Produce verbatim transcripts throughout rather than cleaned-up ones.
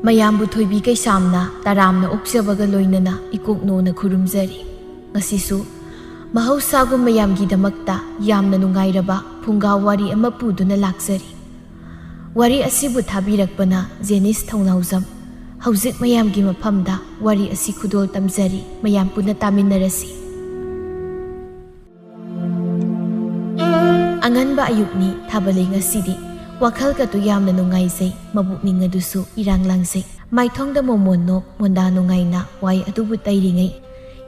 ꯃꯌꯥꯝꯕꯨ ꯊꯣꯏꯕꯤ ꯀꯩꯁꯥꯝꯅ ꯇꯔꯥꯝꯅ ꯑꯣꯛꯆꯕꯒ ꯂꯣꯏꯅꯅ ꯏꯀꯣꯛꯅꯣꯅ ꯈꯨꯔꯨꯝꯖꯔꯤ꯫ ꯉꯁꯤꯁꯨ ꯃꯍꯧꯁꯥꯒꯨꯝ ꯃꯌꯥꯝꯒꯤꯗꯃꯛꯇ ꯌꯥꯝꯅ ꯅꯨꯡꯉꯥꯏꯔꯕ ꯐꯨꯡꯒꯥ ꯋꯥꯔꯤ ꯑꯃ ꯄꯨꯗꯨꯅ ꯂꯥꯛꯆꯔꯤ꯫ ꯋꯥꯔꯤ ꯑꯁꯤꯕꯨ ꯊꯥꯕꯤꯔꯛꯄꯅ ꯖꯦꯅꯤꯁ ꯊꯧꯅꯥꯎꯖꯝ꯫ ꯍꯧꯖꯤꯛ ꯃꯌꯥꯝꯒꯤ ꯃꯐꯝꯗ ꯋꯥꯔꯤ ꯑꯁꯤ ꯈꯨꯗꯣꯜ ꯇꯝꯖꯔꯤ, ꯃꯌꯥꯝ ꯄꯨꯟꯅ ꯇꯥꯃꯤꯟꯅꯔꯁꯤ꯫ ꯑꯉꯟꯕ ꯑꯌꯨꯛꯅꯤ ꯊꯥꯕꯂꯩ ꯉꯁꯤꯗꯤ꯫ ꯋꯥꯈꯜꯒꯗꯨ ꯌꯥꯝꯅ ꯅꯨꯡꯉꯥꯏꯖꯩ, ꯃꯕꯨꯛꯅꯤꯡ ꯑꯗꯨꯁꯨ ꯏꯔꯥꯡ ꯂꯥꯡꯖꯩ꯫ ꯃꯥꯏꯊꯣꯡꯗ ꯃꯣꯃꯣꯟ ꯅꯣꯛ ꯃꯣꯟꯗꯥ ꯅꯨꯡꯉꯥꯏꯅ ꯋꯥꯏ ꯑꯗꯨꯕꯨ ꯇꯩꯔꯤꯉꯩ,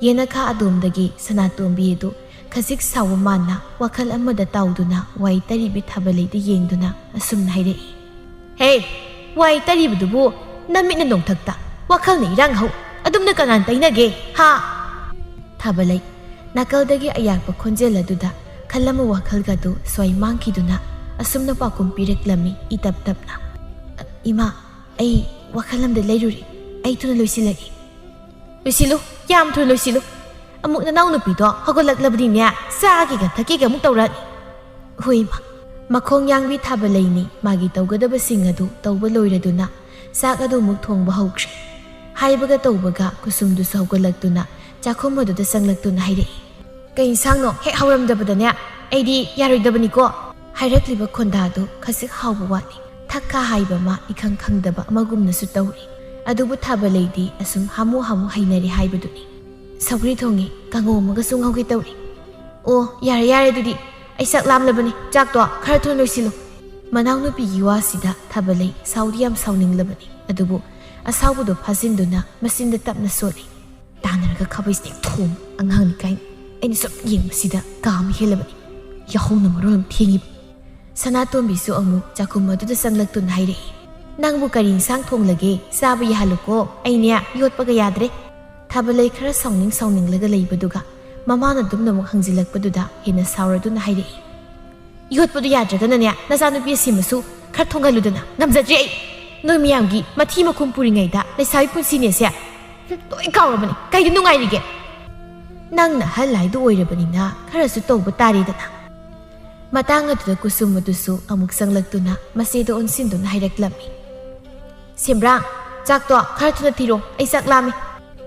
ꯌꯦꯅꯈꯥ ꯑꯗꯣꯝꯗꯒꯤ ꯁꯅꯥꯇꯣꯝꯕꯤ ꯑꯗꯨ ꯈꯖꯤꯛ ꯁꯥꯎꯕ ꯃꯥꯟꯅ ꯋꯥꯈꯜ ꯑꯃꯗ ꯇꯥꯎꯗꯨꯅ ꯋꯥꯏ ꯇꯩꯔꯤꯕꯤ ꯊꯥꯕꯂꯩꯗ ꯌꯦꯡꯗꯨꯅ ꯑꯁꯨꯝꯅ ꯍꯥꯏꯔꯛꯏ꯫ "ꯍꯦ, ꯋꯥꯏ ꯇꯩꯔꯤꯕꯗꯨꯕꯨ ꯅꯃꯤꯠꯅ ꯅꯣꯡꯊꯛꯇ, ꯋꯥꯈꯜꯅ ꯏꯔꯥꯡ ꯍꯧ, ꯑꯗꯨꯝꯅ ꯀꯅꯥꯅ ꯇꯩꯅꯒꯦ, ꯍꯥ?" ꯊꯥꯕꯂꯩ ꯅꯥꯀꯜꯗꯒꯤ ꯑꯌꯥꯛꯄ ꯈꯣꯟꯖꯦꯜ ꯑꯗꯨꯗ ꯈꯜꯂꯝꯕ ꯋꯥꯈꯜꯒꯗꯨ ꯁ꯭ꯋꯥꯏ ꯃꯥꯡꯈꯤꯗꯨꯅ ꯑꯁꯨꯝꯅ ꯄꯥꯎꯈꯨꯝ ꯄꯤꯔꯛꯂꯝꯃꯤ ꯏꯇꯞ ꯇꯞꯅ꯫ "ꯏꯃꯥ, ꯑꯩ ꯋꯥꯈꯜ ꯑꯃꯗ ꯂꯩꯔꯨꯔꯤ, ꯑꯩ ꯊꯨꯅ ꯂꯣꯏꯁꯤꯜꯂꯒꯦ꯫" "ꯂꯣꯏꯁꯤꯜꯂꯨ, ꯌꯥꯝ ꯊꯨꯅ ꯂꯣꯏꯁꯤꯜꯂꯨ꯫ ꯑꯃꯨꯛ ꯅꯅꯥꯎ ꯅꯨꯄꯤꯗꯣ ꯍꯧꯒꯠꯂꯛꯂꯕꯗꯤꯅꯦ, ꯆꯥꯒꯦꯒ ꯊꯛꯀꯦꯒ ꯑꯃꯨꯛ ꯇꯧꯔꯛꯑꯅꯤ꯫" "ꯍꯣꯏ ꯏꯃꯥ꯫" ꯃꯈꯣꯡ ꯌꯥꯡꯕꯤ ꯊꯥꯕꯂꯩꯅꯤ ꯃꯥꯒꯤ ꯇꯧꯒꯗꯕꯁꯤꯡ ꯑꯗꯨ ꯇꯧꯕ ꯂꯣꯏꯔꯗꯨꯅ ꯆꯥꯛ ꯑꯗꯨ ꯑꯃꯨꯛ ꯊꯣꯡꯕ ꯍꯧꯈ꯭ꯔꯦ꯫ ꯍꯥꯏꯕꯒ ꯇꯧꯕꯒ ꯀꯨꯁꯨꯝꯗꯨꯁꯨ ꯍꯧꯒꯠꯂꯛꯇꯨꯅ ꯆꯥꯛꯈꯨꯝ ꯑꯗꯨꯗ ꯆꯪꯂꯛꯇꯨꯅ ꯍꯥꯏꯔꯛꯏ꯫ "ꯀꯩ ꯏꯟꯁꯥꯡꯅꯣ? ꯍꯦꯛ ꯍꯧꯔꯝꯗꯕꯗꯅꯦ ꯑꯩꯗꯤ ꯌꯥꯔꯣꯏꯗꯕꯅꯤꯀꯣ꯫" ꯍꯥꯏꯔꯛꯂꯤꯕ ꯈꯣꯟꯗꯥꯗꯨ ꯈꯖꯤꯛ ꯍꯥꯎꯕ ꯋꯥꯠꯂꯤ꯫ ꯊꯛꯈꯥ ꯍꯥꯏꯕ ꯑꯃ ꯏꯈꯪ ꯈꯪꯗꯕ ꯑꯃꯒꯨꯝꯅꯁꯨ ꯇꯧꯔꯤ꯫ ꯑꯗꯨꯕꯨ ꯊꯥꯕꯂꯩꯗꯤ ꯑꯁꯨꯝ ꯍꯥꯃꯨ ꯍꯥꯃꯨ ꯍꯩꯅꯔꯦ ꯍꯥꯏꯕꯗꯨꯅꯤ꯫ "ꯁꯧꯒ꯭ꯔꯤ ꯊꯣꯡꯉꯤ, ꯀꯥꯡꯉꯧ ꯑꯃꯒꯁꯨ ꯉꯧꯒꯦ ꯇꯧꯔꯤ꯫" "ꯑꯣ, ꯌꯥꯔꯦ ꯌꯥꯔꯦ, ꯑꯗꯨꯗꯤ ꯑꯩ ꯆꯥꯛ ꯂꯥꯝꯂꯕꯅꯤ, ꯆꯥꯛꯇꯣ ꯈꯔ ꯊꯨꯅ ꯂꯣꯏꯁꯤꯜꯂꯨ꯫" ꯃꯅꯥꯎꯅꯨꯄꯤꯒꯤ ꯋꯥꯁꯤꯗ ꯊꯥꯕꯂꯩ ꯁꯥꯎꯗꯤ ꯌꯥꯝ ꯁꯥꯎꯅꯤꯡꯂꯕꯅꯤ, ꯑꯗꯨꯕꯨ ꯑꯁꯥꯎꯕꯗꯣ ꯐꯥꯖꯤꯟꯗꯨꯅ ꯃꯆꯤꯟꯗ ꯇꯞꯅ ꯁꯣꯜꯂꯤ꯫ "ꯇꯥꯟꯅꯔꯒ ꯈꯥꯕꯩ ꯊꯣꯡ ꯑꯉꯥꯡꯅꯤ ꯀꯥꯏꯅ ꯑꯩꯅ ꯁꯨꯝ ꯌꯦꯡꯕꯁꯤꯗ ꯀꯥ ꯑꯃ ꯍꯦꯜꯂꯕꯅꯤ꯫ ꯌꯥꯍꯧꯅ ꯃꯔꯣꯜ ꯑꯃ ꯊꯦꯡꯉꯤꯕ꯫" ꯁꯅꯥꯇꯣꯝꯕꯤꯁꯨ ꯑꯃꯨꯛ ꯆꯥꯛꯈꯨꯝ ꯑꯗꯨꯗ ꯆꯪꯂꯛꯇꯨꯅ ꯍꯥꯏꯔꯛꯏ꯫ "ꯅꯪꯕꯨ ꯀꯔꯤ ꯏꯟꯁꯥꯡ ꯊꯣꯡꯂꯒꯦ? ꯆꯥꯕ ꯌꯥꯍꯜꯂꯨꯀꯣ, ꯑꯩꯅꯦ ꯌꯣꯠꯄꯒ ꯌꯥꯗ꯭ꯔꯦ꯫" ꯊꯥꯕꯂꯩ ꯈꯔ ꯁꯥꯎꯅꯤꯡ ꯁꯥꯎꯅꯤꯡꯂꯒ ꯂꯩꯕꯗꯨꯒ ꯃꯃꯥꯅ ꯑꯗꯨꯝꯅ ꯑꯃꯨꯛ ꯍꯪꯖꯤꯜꯂꯛꯄꯗꯨꯗ ꯍꯦꯟꯅ ꯁꯥꯎꯔꯗꯨꯅ ꯍꯥꯏꯔꯛꯏ꯫ "ꯌꯣꯠꯄꯗꯨ ꯌꯥꯗ꯭ꯔꯒꯅꯅꯦ, ꯅꯆꯥꯅꯨꯄꯤ ꯑꯁꯤꯃꯁꯨ ꯈꯔ ꯊꯣꯡꯍꯜꯂꯨꯗꯅ꯫ ꯉꯝꯖꯗ꯭ꯔꯦ ꯑꯩ꯫ ꯅꯣꯏ ꯃꯌꯥꯝꯒꯤ ꯃꯊꯤ ꯃꯈꯨꯝ ꯄꯨꯔꯤꯉꯩꯗ ꯂꯩꯁꯥꯕꯤ ꯄꯨꯟꯁꯤꯅꯦꯁꯦ꯫ ꯍꯨꯝ, ꯂꯣꯏ ꯀꯥꯎꯔꯕꯅꯤ꯫ ꯀꯩꯗ ꯅꯨꯡꯉꯥꯏꯔꯤꯒꯦ?" "ꯅꯪꯅ ꯑꯍꯜ ꯍꯥꯏꯗꯨ ꯑꯣꯏꯔꯕꯅꯤꯅ ꯈꯔꯁꯨ ꯇꯧꯕ ꯇꯥꯔꯦꯗꯅ꯫" ꯃꯇꯥꯡ ꯑꯗꯨꯗ ꯀꯨꯁꯨꯝ ꯑꯗꯨꯁꯨ ꯑꯃꯨꯛ ꯆꯪꯂꯛꯇꯨꯅ ꯃꯆꯦꯗ ꯑꯣꯟꯁꯤꯟꯗꯨꯅ ꯍꯥꯏꯔꯛꯂꯝꯃꯤ꯫ "ꯁꯦꯝꯕ꯭ꯔꯥꯡ, "ꯆꯥꯛꯇꯣ ꯈꯔ ꯊꯨꯅ ꯊꯤꯔꯣ, ꯑꯩ ꯆꯥꯛ ꯂꯥꯝꯃꯦ꯫"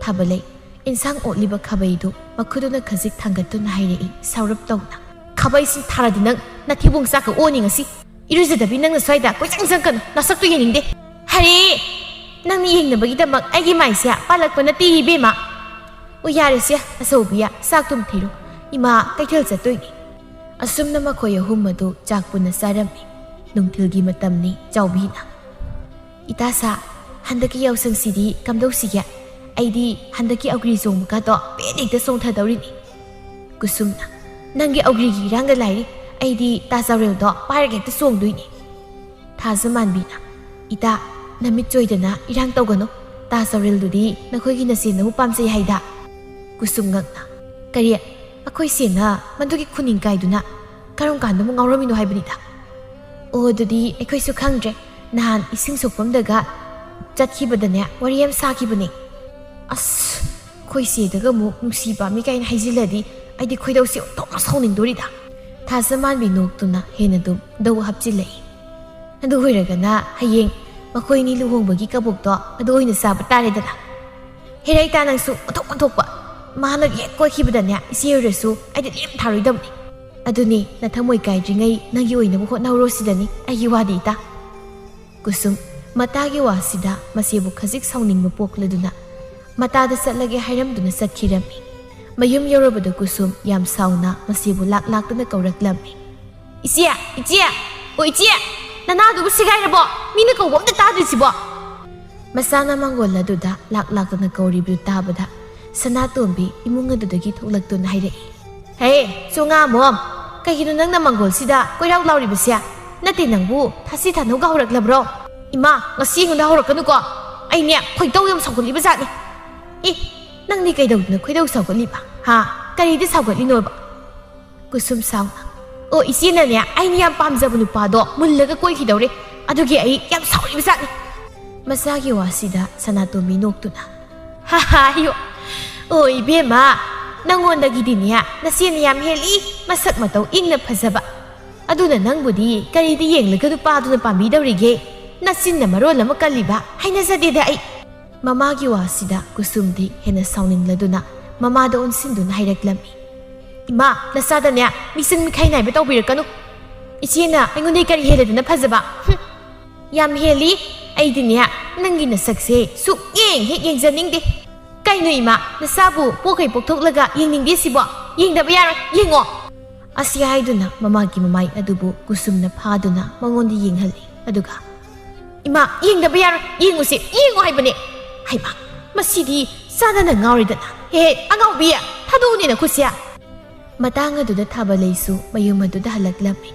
ꯊꯥꯕꯂꯩ ꯏꯟꯁꯥꯡ ꯑꯣꯠꯂꯤꯕ ꯈꯥꯕꯩꯗꯨ ꯃꯈꯨꯠꯇꯨꯅ ꯈꯖꯤꯛ ꯊꯥꯡꯒꯠꯇꯨꯅ ꯍꯥꯏꯔꯛꯏ ꯁꯥꯎꯔꯞ ꯇꯧꯅ꯫ "ꯈꯥꯕꯩꯁꯤꯡ ꯊꯥꯔꯗꯤ ꯅꯪ ꯅꯊꯤꯕꯣꯡ ꯆꯥꯛꯀ ꯑꯣꯅꯤ ꯉꯁꯤ꯫ ꯏꯔꯨꯖꯗꯕꯤ ꯅꯪꯅ ꯁ꯭ꯋꯥꯏꯗ ꯀꯣꯏꯆꯪ ꯆꯪꯀꯅꯨ, ꯅꯁꯛꯇꯨ ꯌꯦꯡꯅꯤꯡꯗꯦ꯫ ꯍꯔꯦ, ꯅꯪꯅ ꯌꯦꯡꯅꯕꯒꯤꯗꯃꯛ ꯑꯩꯒꯤ ꯃꯥꯏꯁꯦ ꯄꯥꯜꯂꯛꯄ ꯅꯠꯇꯦ ꯏꯕꯦꯝꯃ꯫ ꯑꯣ, ꯌꯥꯔꯦꯁꯦ, ꯑꯆꯧꯕꯤꯌꯥ, ꯆꯥꯛꯇꯨꯝ ꯊꯤꯔꯣ꯫ ꯏꯃꯥ ꯀꯩꯊꯦꯜ ꯆꯠꯇꯣꯏꯅꯤ꯫" ꯑꯁꯨꯝꯅ ꯃꯈꯣꯏ ꯑꯍꯨꯝ ꯑꯗꯨ ꯆꯥꯛ ꯄꯨꯟꯅ ꯆꯥꯔꯝꯃꯤ꯫ ꯅꯨꯡꯊꯤꯜꯒꯤ ꯃꯇꯝꯅꯤ꯫ ꯆꯥꯎꯕꯤꯅ, "ꯏꯇꯥ ꯁꯥ, ꯍꯟꯗꯛꯀꯤ ꯌꯥꯎꯁꯪꯁꯤꯗꯤ ꯀꯝꯗꯧꯁꯤꯒꯦ? ꯑꯩꯗꯤ ꯍꯟꯗꯛꯀꯤ ꯑꯧꯒ꯭ꯔꯤ ꯆꯣꯡꯕꯒꯗꯣ ꯄꯦꯟꯅ ꯍꯦꯛꯇ ꯆꯣꯡꯊꯗꯧꯔꯤꯅꯤ꯫" ꯀꯨꯁꯨꯝꯅ, "ꯅꯪꯒꯤ ꯑꯧꯒ꯭ꯔꯤꯒꯤ ꯏꯔꯥꯡꯒ ꯂꯥꯏꯔꯤ, ꯑꯩꯗꯤ ꯇꯥ ꯆꯥꯎꯔꯦꯜꯗꯣ ꯄꯥꯏꯔꯒ ꯍꯦꯛꯇ ꯆꯣꯡꯗꯣꯏꯅꯤ꯫" ꯊꯥꯖꯃꯥꯟꯕꯤꯅ, "ꯏꯇꯥ, ꯅꯃꯤꯠ ꯆꯣꯏꯗꯅ ꯏꯔꯥꯡ ꯇꯧꯒꯅꯨ꯫ ꯇꯥ ꯆꯥꯎꯔꯦꯜꯗꯨꯗꯤ ꯅꯈꯣꯏꯒꯤ ꯅꯆꯦꯅꯕꯨ ꯄꯥꯝꯖꯩ ꯍꯥꯏꯗ꯫" ꯀꯨꯁꯨꯝ ꯉꯛꯅ, "ꯀꯔꯤ? ꯑꯩꯈꯣꯏ ꯆꯦꯅ ꯃꯗꯨꯒꯤ ꯈꯨꯅꯤꯡ ꯀꯥꯏꯗꯨꯅ ꯀꯔꯝ ꯀꯥꯟꯗꯕꯨ ꯉꯥꯎꯔꯝꯃꯤꯅꯣ ꯍꯥꯏꯕꯅꯤꯗ?" "ꯑꯣ, ꯑꯗꯨꯗꯤ ꯑꯩꯈꯣꯏꯁꯨ ꯈꯪꯗ꯭ꯔꯦ꯫ ꯅꯍꯥꯟ ꯏꯁꯤꯡ ꯁꯣꯛꯐꯝꯗꯒ ꯆꯠꯈꯤꯕꯗꯅꯦ, ꯋꯥꯔꯤ ꯌꯥꯝ ꯁꯥꯈꯤꯕꯅꯦ꯫" "ꯑꯁ, ꯑꯩꯈꯣꯏ ꯆꯦꯗꯒ ꯑꯃꯨꯛ ꯅꯨꯡꯁꯤ ꯄꯥꯝꯃꯤ ꯀꯥꯏꯅ ꯍꯥꯏꯖꯤꯜꯂꯗꯤ ꯑꯩꯗꯤ ꯈꯣꯏꯗꯧꯁꯦ ꯑꯣꯟꯊꯣꯛꯅ ꯁꯥꯎꯅꯤꯡꯗꯣꯔꯤꯗ꯫" ꯊꯥꯖꯃꯥꯟꯕꯤ ꯅꯣꯛꯇꯨꯅ ꯍꯦꯟꯅ ꯑꯗꯨꯝ ꯗꯧ ꯍꯥꯞꯆꯤꯜꯂꯛꯏ꯫ "ꯑꯗꯨ ꯑꯣꯏꯔꯒꯅ ꯍꯌꯦꯡ ꯃꯈꯣꯏꯅꯤ ꯂꯨꯍꯣꯡꯕꯒꯤ ꯀꯕꯣꯛꯇꯣ ꯑꯗꯨ ꯑꯣꯏꯅ ꯆꯥꯕ ꯇꯥꯔꯦꯗꯅ꯫" "ꯍꯦꯔꯩꯇꯥ, ꯅꯪꯁꯨ ꯑꯣꯟꯊꯣꯛ ꯑꯣꯟꯊꯣꯛꯄ꯫ ꯃꯥꯅ ꯍꯦꯛ ꯀꯣꯏꯈꯤꯕꯗꯅꯦ, ꯏꯆꯦ ꯑꯣꯏꯔꯁꯨ ꯑꯩꯗꯤ ꯂꯦꯝ ꯊꯥꯔꯣꯏꯗꯕꯅꯤ꯫ ꯑꯗꯨꯅꯤ, ꯅꯊꯃꯣꯏ ꯀꯥꯏꯗ꯭ꯔꯤꯉꯩ ꯅꯪꯒꯤ ꯑꯣꯏꯅꯕ ꯍꯣꯠꯅꯍꯧꯔꯣ ꯁꯤꯗꯅꯤ ꯑꯩꯒꯤ ꯋꯥꯗꯤ, ꯏꯇꯥ꯫" ꯀꯨꯁꯨꯝ ꯃꯇꯥꯒꯤ ꯋꯥꯁꯤꯗ ꯃꯆꯦꯕꯨ ꯈꯖꯤꯛ ꯁꯥꯎꯅꯤꯡꯕ ꯄꯣꯛꯂꯗꯨꯅ ꯃꯇꯥꯗ ꯆꯠꯂꯒꯦ ꯍꯥꯏꯔꯝꯗꯨꯅ ꯆꯠꯈꯤꯔꯝꯃꯤ꯫ ꯃꯌꯨꯝ ꯌꯧꯔꯕꯗ ꯀꯨꯁꯨꯝ ꯌꯥꯝ ꯁꯥꯎꯅ ꯃꯆꯦꯕꯨ ꯂꯥꯛ ꯂꯥꯛꯇꯅ ꯀꯧꯔꯛꯂꯝꯃꯤ꯫ "ꯏꯆꯦ, ꯏꯆꯦ! ꯑꯣ ꯏꯆꯦ! ꯅꯅꯥꯗꯨꯕꯨ ꯁꯦꯒꯥꯏꯔꯕꯣ? ꯃꯤꯅ ꯀꯧꯕ ꯑꯝꯇ ꯇꯥꯗ꯭ꯔꯤꯁꯤꯕꯣ?" ꯃꯆꯥꯅ ꯃꯥꯡꯒꯣꯜ ꯑꯗꯨꯗ ꯂꯥꯛ ꯂꯥꯛꯇꯅ ꯀꯧꯔꯤꯕꯗꯨ ꯇꯥꯕꯗ ꯁꯅꯥꯇꯣꯝꯕꯤ ꯏꯃꯨꯡ ꯑꯗꯨꯗꯒꯤ ꯊꯣꯛꯂꯛꯇꯨꯅ ꯍꯥꯏꯔꯛꯏ꯫ "ꯍꯦ, ꯆꯣꯉꯥꯃꯣꯝ, ꯀꯩꯒꯤꯅꯣ ꯅꯪꯅ ꯃꯥꯡꯒꯣꯜꯁꯤꯗ ꯀꯣꯏꯔꯥꯎ ꯂꯥꯎꯔꯤꯕꯁꯦ? ꯅꯠꯇꯦ, ꯅꯪꯕꯨ ꯊꯥꯁꯤ ꯊꯥꯅꯧꯒ ꯍꯧꯔꯛꯂꯕ꯭ꯔꯣ? ꯏꯃꯥ, ꯉꯁꯤ ꯑꯩꯉꯣꯟꯗ ꯍꯧꯔꯛꯀꯅꯨꯀꯣ꯫ ꯑꯩꯅꯦ ꯈꯣꯏꯗꯧ ꯌꯥꯝ ꯁꯥꯎꯒꯠꯂꯤꯕ ꯖꯥꯠꯅꯤ꯫" "ꯑꯦ, ꯅꯪꯗꯤ ꯀꯩꯗꯧꯗꯅ ꯈꯣꯏꯗꯧ ꯁꯥꯎꯒꯠꯂꯤꯕ? ꯍꯥ? ꯀꯔꯤꯗ ꯁꯥꯎꯒꯠꯂꯤꯅꯣꯕ?" ꯀꯨꯁꯨꯝ ꯁꯥꯎꯅ, "ꯑꯣ, ꯏꯆꯦꯅꯅꯦ, ꯑꯩꯅ ꯌꯥꯝ ꯄꯥꯝꯖꯕ ꯅꯨꯄꯥꯗꯣ ꯃꯨꯜꯂꯒ ꯀꯣꯏꯈꯤꯗꯧꯔꯦ꯫ ꯑꯗꯨꯒꯤ ꯑꯩ ꯌꯥꯝ ꯁꯥꯎꯔꯤꯕ ꯖꯥꯠꯅꯤ꯫" ꯃꯆꯥꯒꯤ ꯋꯥꯁꯤꯗ ꯁꯅꯥꯇꯣꯝꯕꯤ ꯅꯣꯛꯇꯨꯅ, "ꯍꯥ ꯍꯥ, ꯑꯌꯣ, ꯑꯣ ꯏꯕꯦꯝꯃ, ꯅꯪꯉꯣꯟꯗꯒꯤꯗꯤꯅꯦ ꯅꯆꯦꯅ ꯌꯥꯝ ꯍꯦꯜꯂꯤ꯫ ꯃꯁꯛ ꯃꯇꯧ ꯏꯪꯅ ꯐꯖꯕ꯫ ꯑꯗꯨꯅ ꯅꯪꯕꯨꯗꯤ ꯀꯔꯤꯗ ꯌꯦꯡꯂꯒ ꯅꯨꯄꯥꯗꯨꯅ ꯄꯥꯝꯕꯤꯗꯧꯔꯤꯒꯦ? ꯅꯆꯤꯟꯅ ꯃꯔꯣꯜ ꯑꯃ ꯀꯜꯂꯤꯕ, ꯍꯩꯅꯖꯗꯦꯗ ꯑꯩ꯫ ꯃꯃꯥꯒꯤ ꯋꯥꯁꯤꯗ ꯀꯨꯁꯨꯝꯗꯤ ꯍꯦꯟꯅ ꯁꯥꯎꯅꯤꯡꯂꯗꯨꯅ ꯃꯃꯥꯗ ꯑꯣꯟꯁꯤꯟꯗꯨꯅ ꯍꯥꯏꯔꯛꯂꯝꯃꯤ, "ꯏꯃꯥ, ꯅꯆꯥꯗꯅꯦ ꯃꯤꯆꯪ ꯃꯤꯈꯥꯏ ꯅꯥꯏꯕ ꯇꯧꯕꯤꯔꯛꯀꯅꯨ꯫ ꯏꯆꯦꯅ ꯑꯩꯉꯣꯟꯗꯩ ꯀꯔꯤ ꯍꯦꯜꯂꯦꯗꯅ ꯐꯖꯕ? ꯍꯨꯝ, ꯌꯥꯝ ꯍꯦꯜꯂꯤ꯫ ꯑꯩꯗꯤꯅꯦ ꯅꯪꯒꯤ ꯅꯁꯛꯁꯦ ꯁꯨꯛꯌꯦꯡ ꯍꯦꯛ ꯌꯦꯡꯖꯅꯤꯡꯗꯦ꯫ ꯀꯩꯅꯣ ꯏꯃꯥ, ꯅꯆꯥꯕꯨ ꯄꯣꯛꯈꯩ ꯄꯣꯛꯊꯣꯛꯂꯒ ꯌꯦꯡꯅꯤꯡꯗꯦ ꯁꯤꯕꯣ? ꯌꯦꯡꯗꯕ ꯌꯥꯔꯣꯏ, ꯌꯦꯡꯉꯣ!" ꯑꯁꯤ ꯍꯥꯏꯗꯨꯅ ꯃꯃꯥꯒꯤ ꯃꯃꯥꯏ ꯑꯗꯨꯕꯨ ꯀꯨꯁꯨꯝꯅ ꯐꯥꯗꯨꯅ ꯃꯉꯣꯟꯗ ꯌꯦꯡꯍꯜꯂꯤ꯫ ꯑꯗꯨꯒ, "ꯏꯃꯥ, ꯌꯦꯡꯗꯕ ꯌꯥꯔꯣꯏ, ꯌꯦꯡꯉꯨꯁꯦ, ꯌꯦꯡꯉꯨ ꯍꯥꯏꯕꯅꯦ꯫ ꯍꯩꯃꯥ, ꯃꯁꯤꯗꯤ ꯆꯥꯗꯅ ꯉꯥꯎꯔꯦꯗꯅ꯫ ꯍꯦ, ꯍꯦ, ꯑꯉꯥꯎꯕꯤ, ꯊꯥꯗꯣꯛꯎꯅꯦ ꯅꯈꯨꯠꯁꯦ!" ꯃꯇꯥꯡ ꯑꯗꯨꯗ ꯊꯥꯕꯂꯩꯁꯨ ꯃꯌꯨꯝ ꯑꯗꯨꯗ ꯍꯜꯂꯛꯂꯝꯃꯤ꯫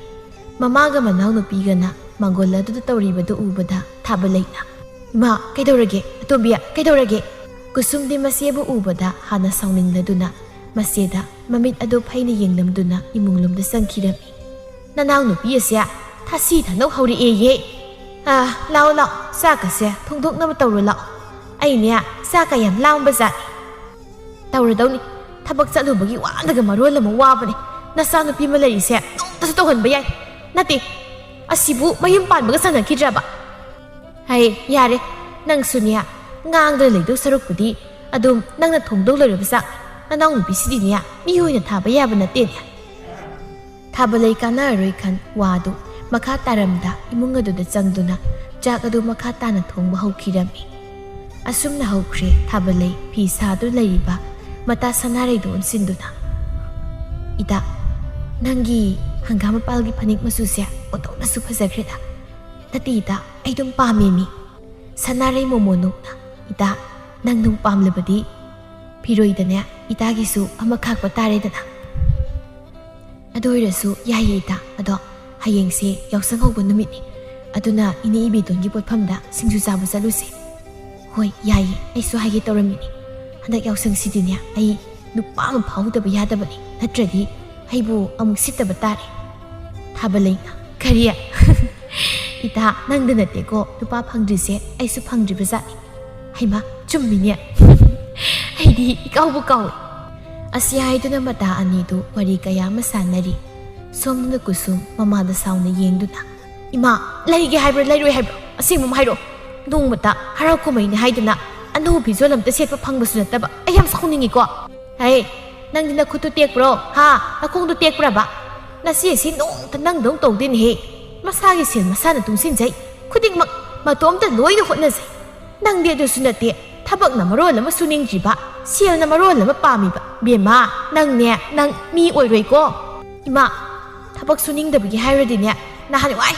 ꯃꯃꯥꯒ ꯃꯅꯥꯎꯅꯨꯄꯤꯒꯅ ꯃꯥꯡꯒꯣꯜ ꯑꯗꯨꯗ ꯇꯧꯔꯤꯕꯗꯨ ꯎꯕꯗ ꯊꯥꯕꯂꯩꯅ, "ꯏꯃꯥ, ꯀꯩꯗꯧꯔꯒꯦ? ꯑꯇꯣꯝꯕꯤ, ꯀꯩꯗꯧꯔꯒꯦ?" ꯀꯨꯁꯨꯝꯗꯤ ꯃꯆꯦꯕꯨ ꯎꯕꯗ ꯍꯥꯟꯅ ꯁꯥꯎꯅꯤꯡꯂꯗꯨꯅ ꯃꯆꯦꯗ ꯃꯃꯤꯠ ꯑꯗꯨ ꯐꯩꯅ ꯌꯦꯡꯂꯝꯗꯨꯅ ꯏꯃꯨꯡꯂꯣꯝꯗ ꯆꯪꯈꯤꯔꯝꯃꯤ꯫ "ꯅꯅꯥꯎꯅꯨꯄꯤ ꯑꯁꯦ ꯊꯥꯁꯤ ꯊꯥꯅꯧ ꯍꯧꯔꯛꯑꯦꯌꯦ꯫ ꯑꯥ, ꯂꯥꯛꯑꯣ, ꯂꯥꯛꯑꯣ, ꯆꯥꯛꯀꯁꯦ ꯊꯣꯡꯗꯣꯛꯅꯕ ꯇꯧꯔꯣ ꯂꯥꯛꯑꯣ꯫ ꯑꯩꯅꯦ ꯆꯥꯛꯀ ꯌꯥꯝ ꯂꯥꯝꯕ ꯖꯥꯠꯅꯤ꯫" "ꯇꯧꯔꯗꯧꯅꯤ꯫ ꯊꯕꯛ ꯆꯠꯂꯨꯕꯒꯤ ꯋꯥꯗꯒ ꯃꯔꯣꯜ ꯑꯃ ꯋꯥꯕꯅꯦ꯫ ꯅꯆꯥꯅꯨꯄꯤ ꯑꯃ ꯂꯩꯔꯤꯁꯦ ꯅꯣꯡꯇꯁꯨ ꯇꯧꯍꯟꯕ ꯌꯥꯏ꯫ ꯅꯠꯇꯦ, ꯑꯁꯤꯕꯨ ꯃꯌꯨꯝ ꯄꯥꯟꯕꯒ ꯆꯟꯅꯈꯤꯗ꯭ꯔꯕ? ꯍꯩ, ꯌꯥꯔꯦ, ꯅꯪꯁꯨꯅꯦ, ꯉꯥꯡꯗꯅ ꯂꯩꯗꯧ ꯁꯔꯨꯛꯄꯨꯗꯤ ꯑꯗꯨꯝ ꯅꯪꯅ ꯊꯣꯡꯗꯧ ꯂꯩꯔꯕ ꯆꯥꯛ꯫ ꯅꯅꯥꯎꯅꯨꯄꯤꯁꯤꯗꯤꯅꯦ, ꯃꯤ ꯑꯣꯏꯅ ꯊꯥꯕ ꯌꯥꯕ ꯅꯠꯇꯦꯅꯦ꯫" ꯊꯥꯕꯂꯩ ꯀꯥꯟꯅꯔꯔꯣꯏ ꯈꯟ ꯋꯥꯗꯨ ꯃꯈꯥ ꯇꯥꯔꯝꯗ ꯏꯃꯨꯡ ꯑꯗꯨꯗ ꯆꯪꯗꯨꯅ ꯆꯥꯛ ꯑꯗꯨ ꯃꯈꯥ ꯇꯥꯅ ꯊꯣꯡꯕ ꯍꯧꯈꯤꯔꯝꯃꯤ꯫ ꯑꯁꯨꯝꯅ ꯍꯧꯈ꯭ꯔꯦ ꯊꯥꯕꯂꯩ ꯐꯤ ꯁꯥꯗꯨꯅ ꯂꯩꯔꯤꯕ ꯃꯇꯥ ꯁꯅꯥꯔꯩꯗꯨ ꯑꯣꯟꯁꯤꯟꯗꯨꯅ꯫ "ꯏꯇꯥ, ꯅꯪꯒꯤ ꯍꯪꯒꯥꯝ ꯃꯄꯥꯜꯒꯤ ꯐꯅꯦꯛ ꯃꯆꯨꯁꯦ ꯑꯣꯟꯊꯣꯛꯅꯁꯨ ꯐꯖꯈ꯭ꯔꯦꯗ꯫ ꯅꯠꯇꯦ ꯏꯇꯥ, ꯑꯩ ꯑꯗꯨꯝ ꯄꯥꯝꯃꯦ ꯃꯤ꯫" ꯁꯅꯥꯔꯩ ꯃꯣꯃꯣꯟ ꯅꯣꯛꯅ, "ꯏꯇꯥ, ꯅꯪ ꯑꯗꯨꯝ ꯄꯥꯝꯂꯕꯗꯤ ꯐꯤꯔꯣꯏꯗꯅꯦ ꯏꯇꯥꯒꯤꯁꯨ ꯑꯃ ꯈꯥꯛꯄ ꯇꯥꯔꯦꯗꯅ꯫" "ꯑꯗꯨ ꯑꯣꯏꯔꯁꯨ ꯌꯥꯏꯌꯦ ꯏꯇꯥ, ꯑꯗꯣ ꯍꯌꯦꯡꯁꯦ ꯌꯥꯎꯁꯪ ꯍꯧꯕ ꯅꯨꯃꯤꯠꯅꯤ, ꯑꯗꯨꯅ ꯏꯅꯦ ꯏꯕꯦꯇꯣꯟꯒꯤ ꯄꯣꯠꯐꯝꯗ ꯁꯤꯡꯖꯨ ꯆꯥꯕ ꯆꯠꯂꯨꯁꯦ꯫" "ꯍꯣꯏ, ꯌꯥꯏꯌꯦ, ꯑꯩꯁꯨ ꯍꯥꯏꯒꯦ ꯇꯧꯔꯝꯃꯤꯅꯤ꯫ ꯍꯟꯗꯛ ꯌꯥꯎꯁꯪꯁꯤꯗꯤꯅꯦ ꯑꯩ ꯅꯨꯄꯥ ꯑꯃ ꯐꯥꯎꯗꯕ ꯌꯥꯗꯕꯅꯤ, ꯅꯠꯇ꯭ꯔꯗꯤ ꯑꯩꯕꯨ ꯑꯃꯨꯛ ꯁꯤꯠꯇꯕ ꯇꯥꯔꯦ꯫" ꯊꯥꯕꯂꯩꯅ, "ꯀꯔꯤ? ꯏꯇꯥ, ꯅꯪꯗ ꯅꯠꯇꯦꯀꯣ ꯅꯨꯄꯥ ꯐꯪꯗ꯭ꯔꯤꯁꯦ, ꯑꯩꯁꯨ ꯐꯪꯗ꯭ꯔꯤꯕ ꯖꯥꯠꯅꯤ꯫ ꯍꯩꯃꯥ, ꯆꯨꯝꯃꯤꯅꯦ꯫ ꯑꯩꯗꯤ ꯏꯀꯥꯎꯕꯨ ꯀꯥꯎꯏ꯫" ꯑꯁꯤ ꯍꯥꯏꯗꯨꯅ ꯃꯇꯥ ꯑꯅꯤꯗꯨ ꯋꯥꯔꯤ ꯀꯌꯥ ꯑꯃ ꯁꯥꯟꯅꯔꯤ꯫ ꯁꯣꯝꯗꯅ ꯀꯨꯁꯨꯝ ꯃꯃꯥꯗ ꯁꯥꯎꯅ ꯌꯦꯡꯗꯨꯅ, "ꯏꯃꯥ, ꯂꯩꯒꯦ ꯍꯥꯏꯕ꯭ꯔꯥ ꯂꯩꯔꯣꯏ ꯍꯥꯏꯕ꯭ꯔꯥ? ꯑꯁꯦꯡꯕ ꯑꯃ ꯍꯥꯏꯔꯛꯑꯣ꯫ ꯅꯣꯡꯃꯇ ꯍꯔꯥꯎ ꯀꯨꯝꯍꯩꯅꯤ ꯍꯥꯏꯗꯨꯅ ꯑꯅꯧꯕ ꯐꯤꯖꯣꯜ ꯑꯝꯇ ꯁꯦꯠꯄ ꯐꯪꯕꯁꯨ ꯅꯠꯇꯕ꯫ ꯑꯩ ꯌꯥꯝ ꯁꯥꯎꯅꯤꯡꯉꯤꯀꯣ꯫ ꯍꯦ, ꯅꯪꯗꯤ ꯅꯈꯨꯠꯇꯨ ꯇꯦꯛꯄ꯭ꯔꯣ? ꯍꯥ? ꯅꯈꯣꯡꯗꯨ ꯇꯦꯛꯄ꯭ꯔꯕ? ꯅꯆꯦ ꯑꯁꯤ ꯅꯣꯡꯃꯇ ꯅꯪꯗꯧ ꯇꯧꯗꯦꯅꯦꯍꯦ꯫ ꯃꯁꯥꯒꯤ ꯁꯦꯜ ꯃꯁꯥꯅ ꯇꯨꯡꯁꯤꯟꯖꯩ꯫ ꯈꯨꯗꯤꯡꯃꯛ ꯃꯇꯣꯝꯇ ꯂꯣꯏꯅ ꯍꯣꯠꯅꯖꯩ꯫ ꯅꯪꯗꯤ ꯑꯗꯨꯁꯨ ꯅꯠꯇꯦ꯫ ꯊꯕꯛꯅ ꯃꯔꯣꯜ ꯑꯃ ꯁꯨꯅꯤꯡꯗ꯭ꯔꯤꯕ, ꯁꯦꯜꯅ ꯃꯔꯣꯜ ꯑꯃ ꯄꯥꯝꯃꯤꯕ꯫ ꯕꯦꯝꯃ, ꯅꯪꯅꯦ, ꯅꯪ ꯃꯤ ꯑꯣꯏꯔꯣꯏꯀꯣ꯫ ꯏꯃꯥ, ꯊꯕꯛ ꯁꯨꯅꯤꯡꯗꯕꯒꯤ ꯍꯥꯏꯔꯨꯔꯗꯤꯅꯦ, ꯅꯍꯥꯟꯋꯥꯏ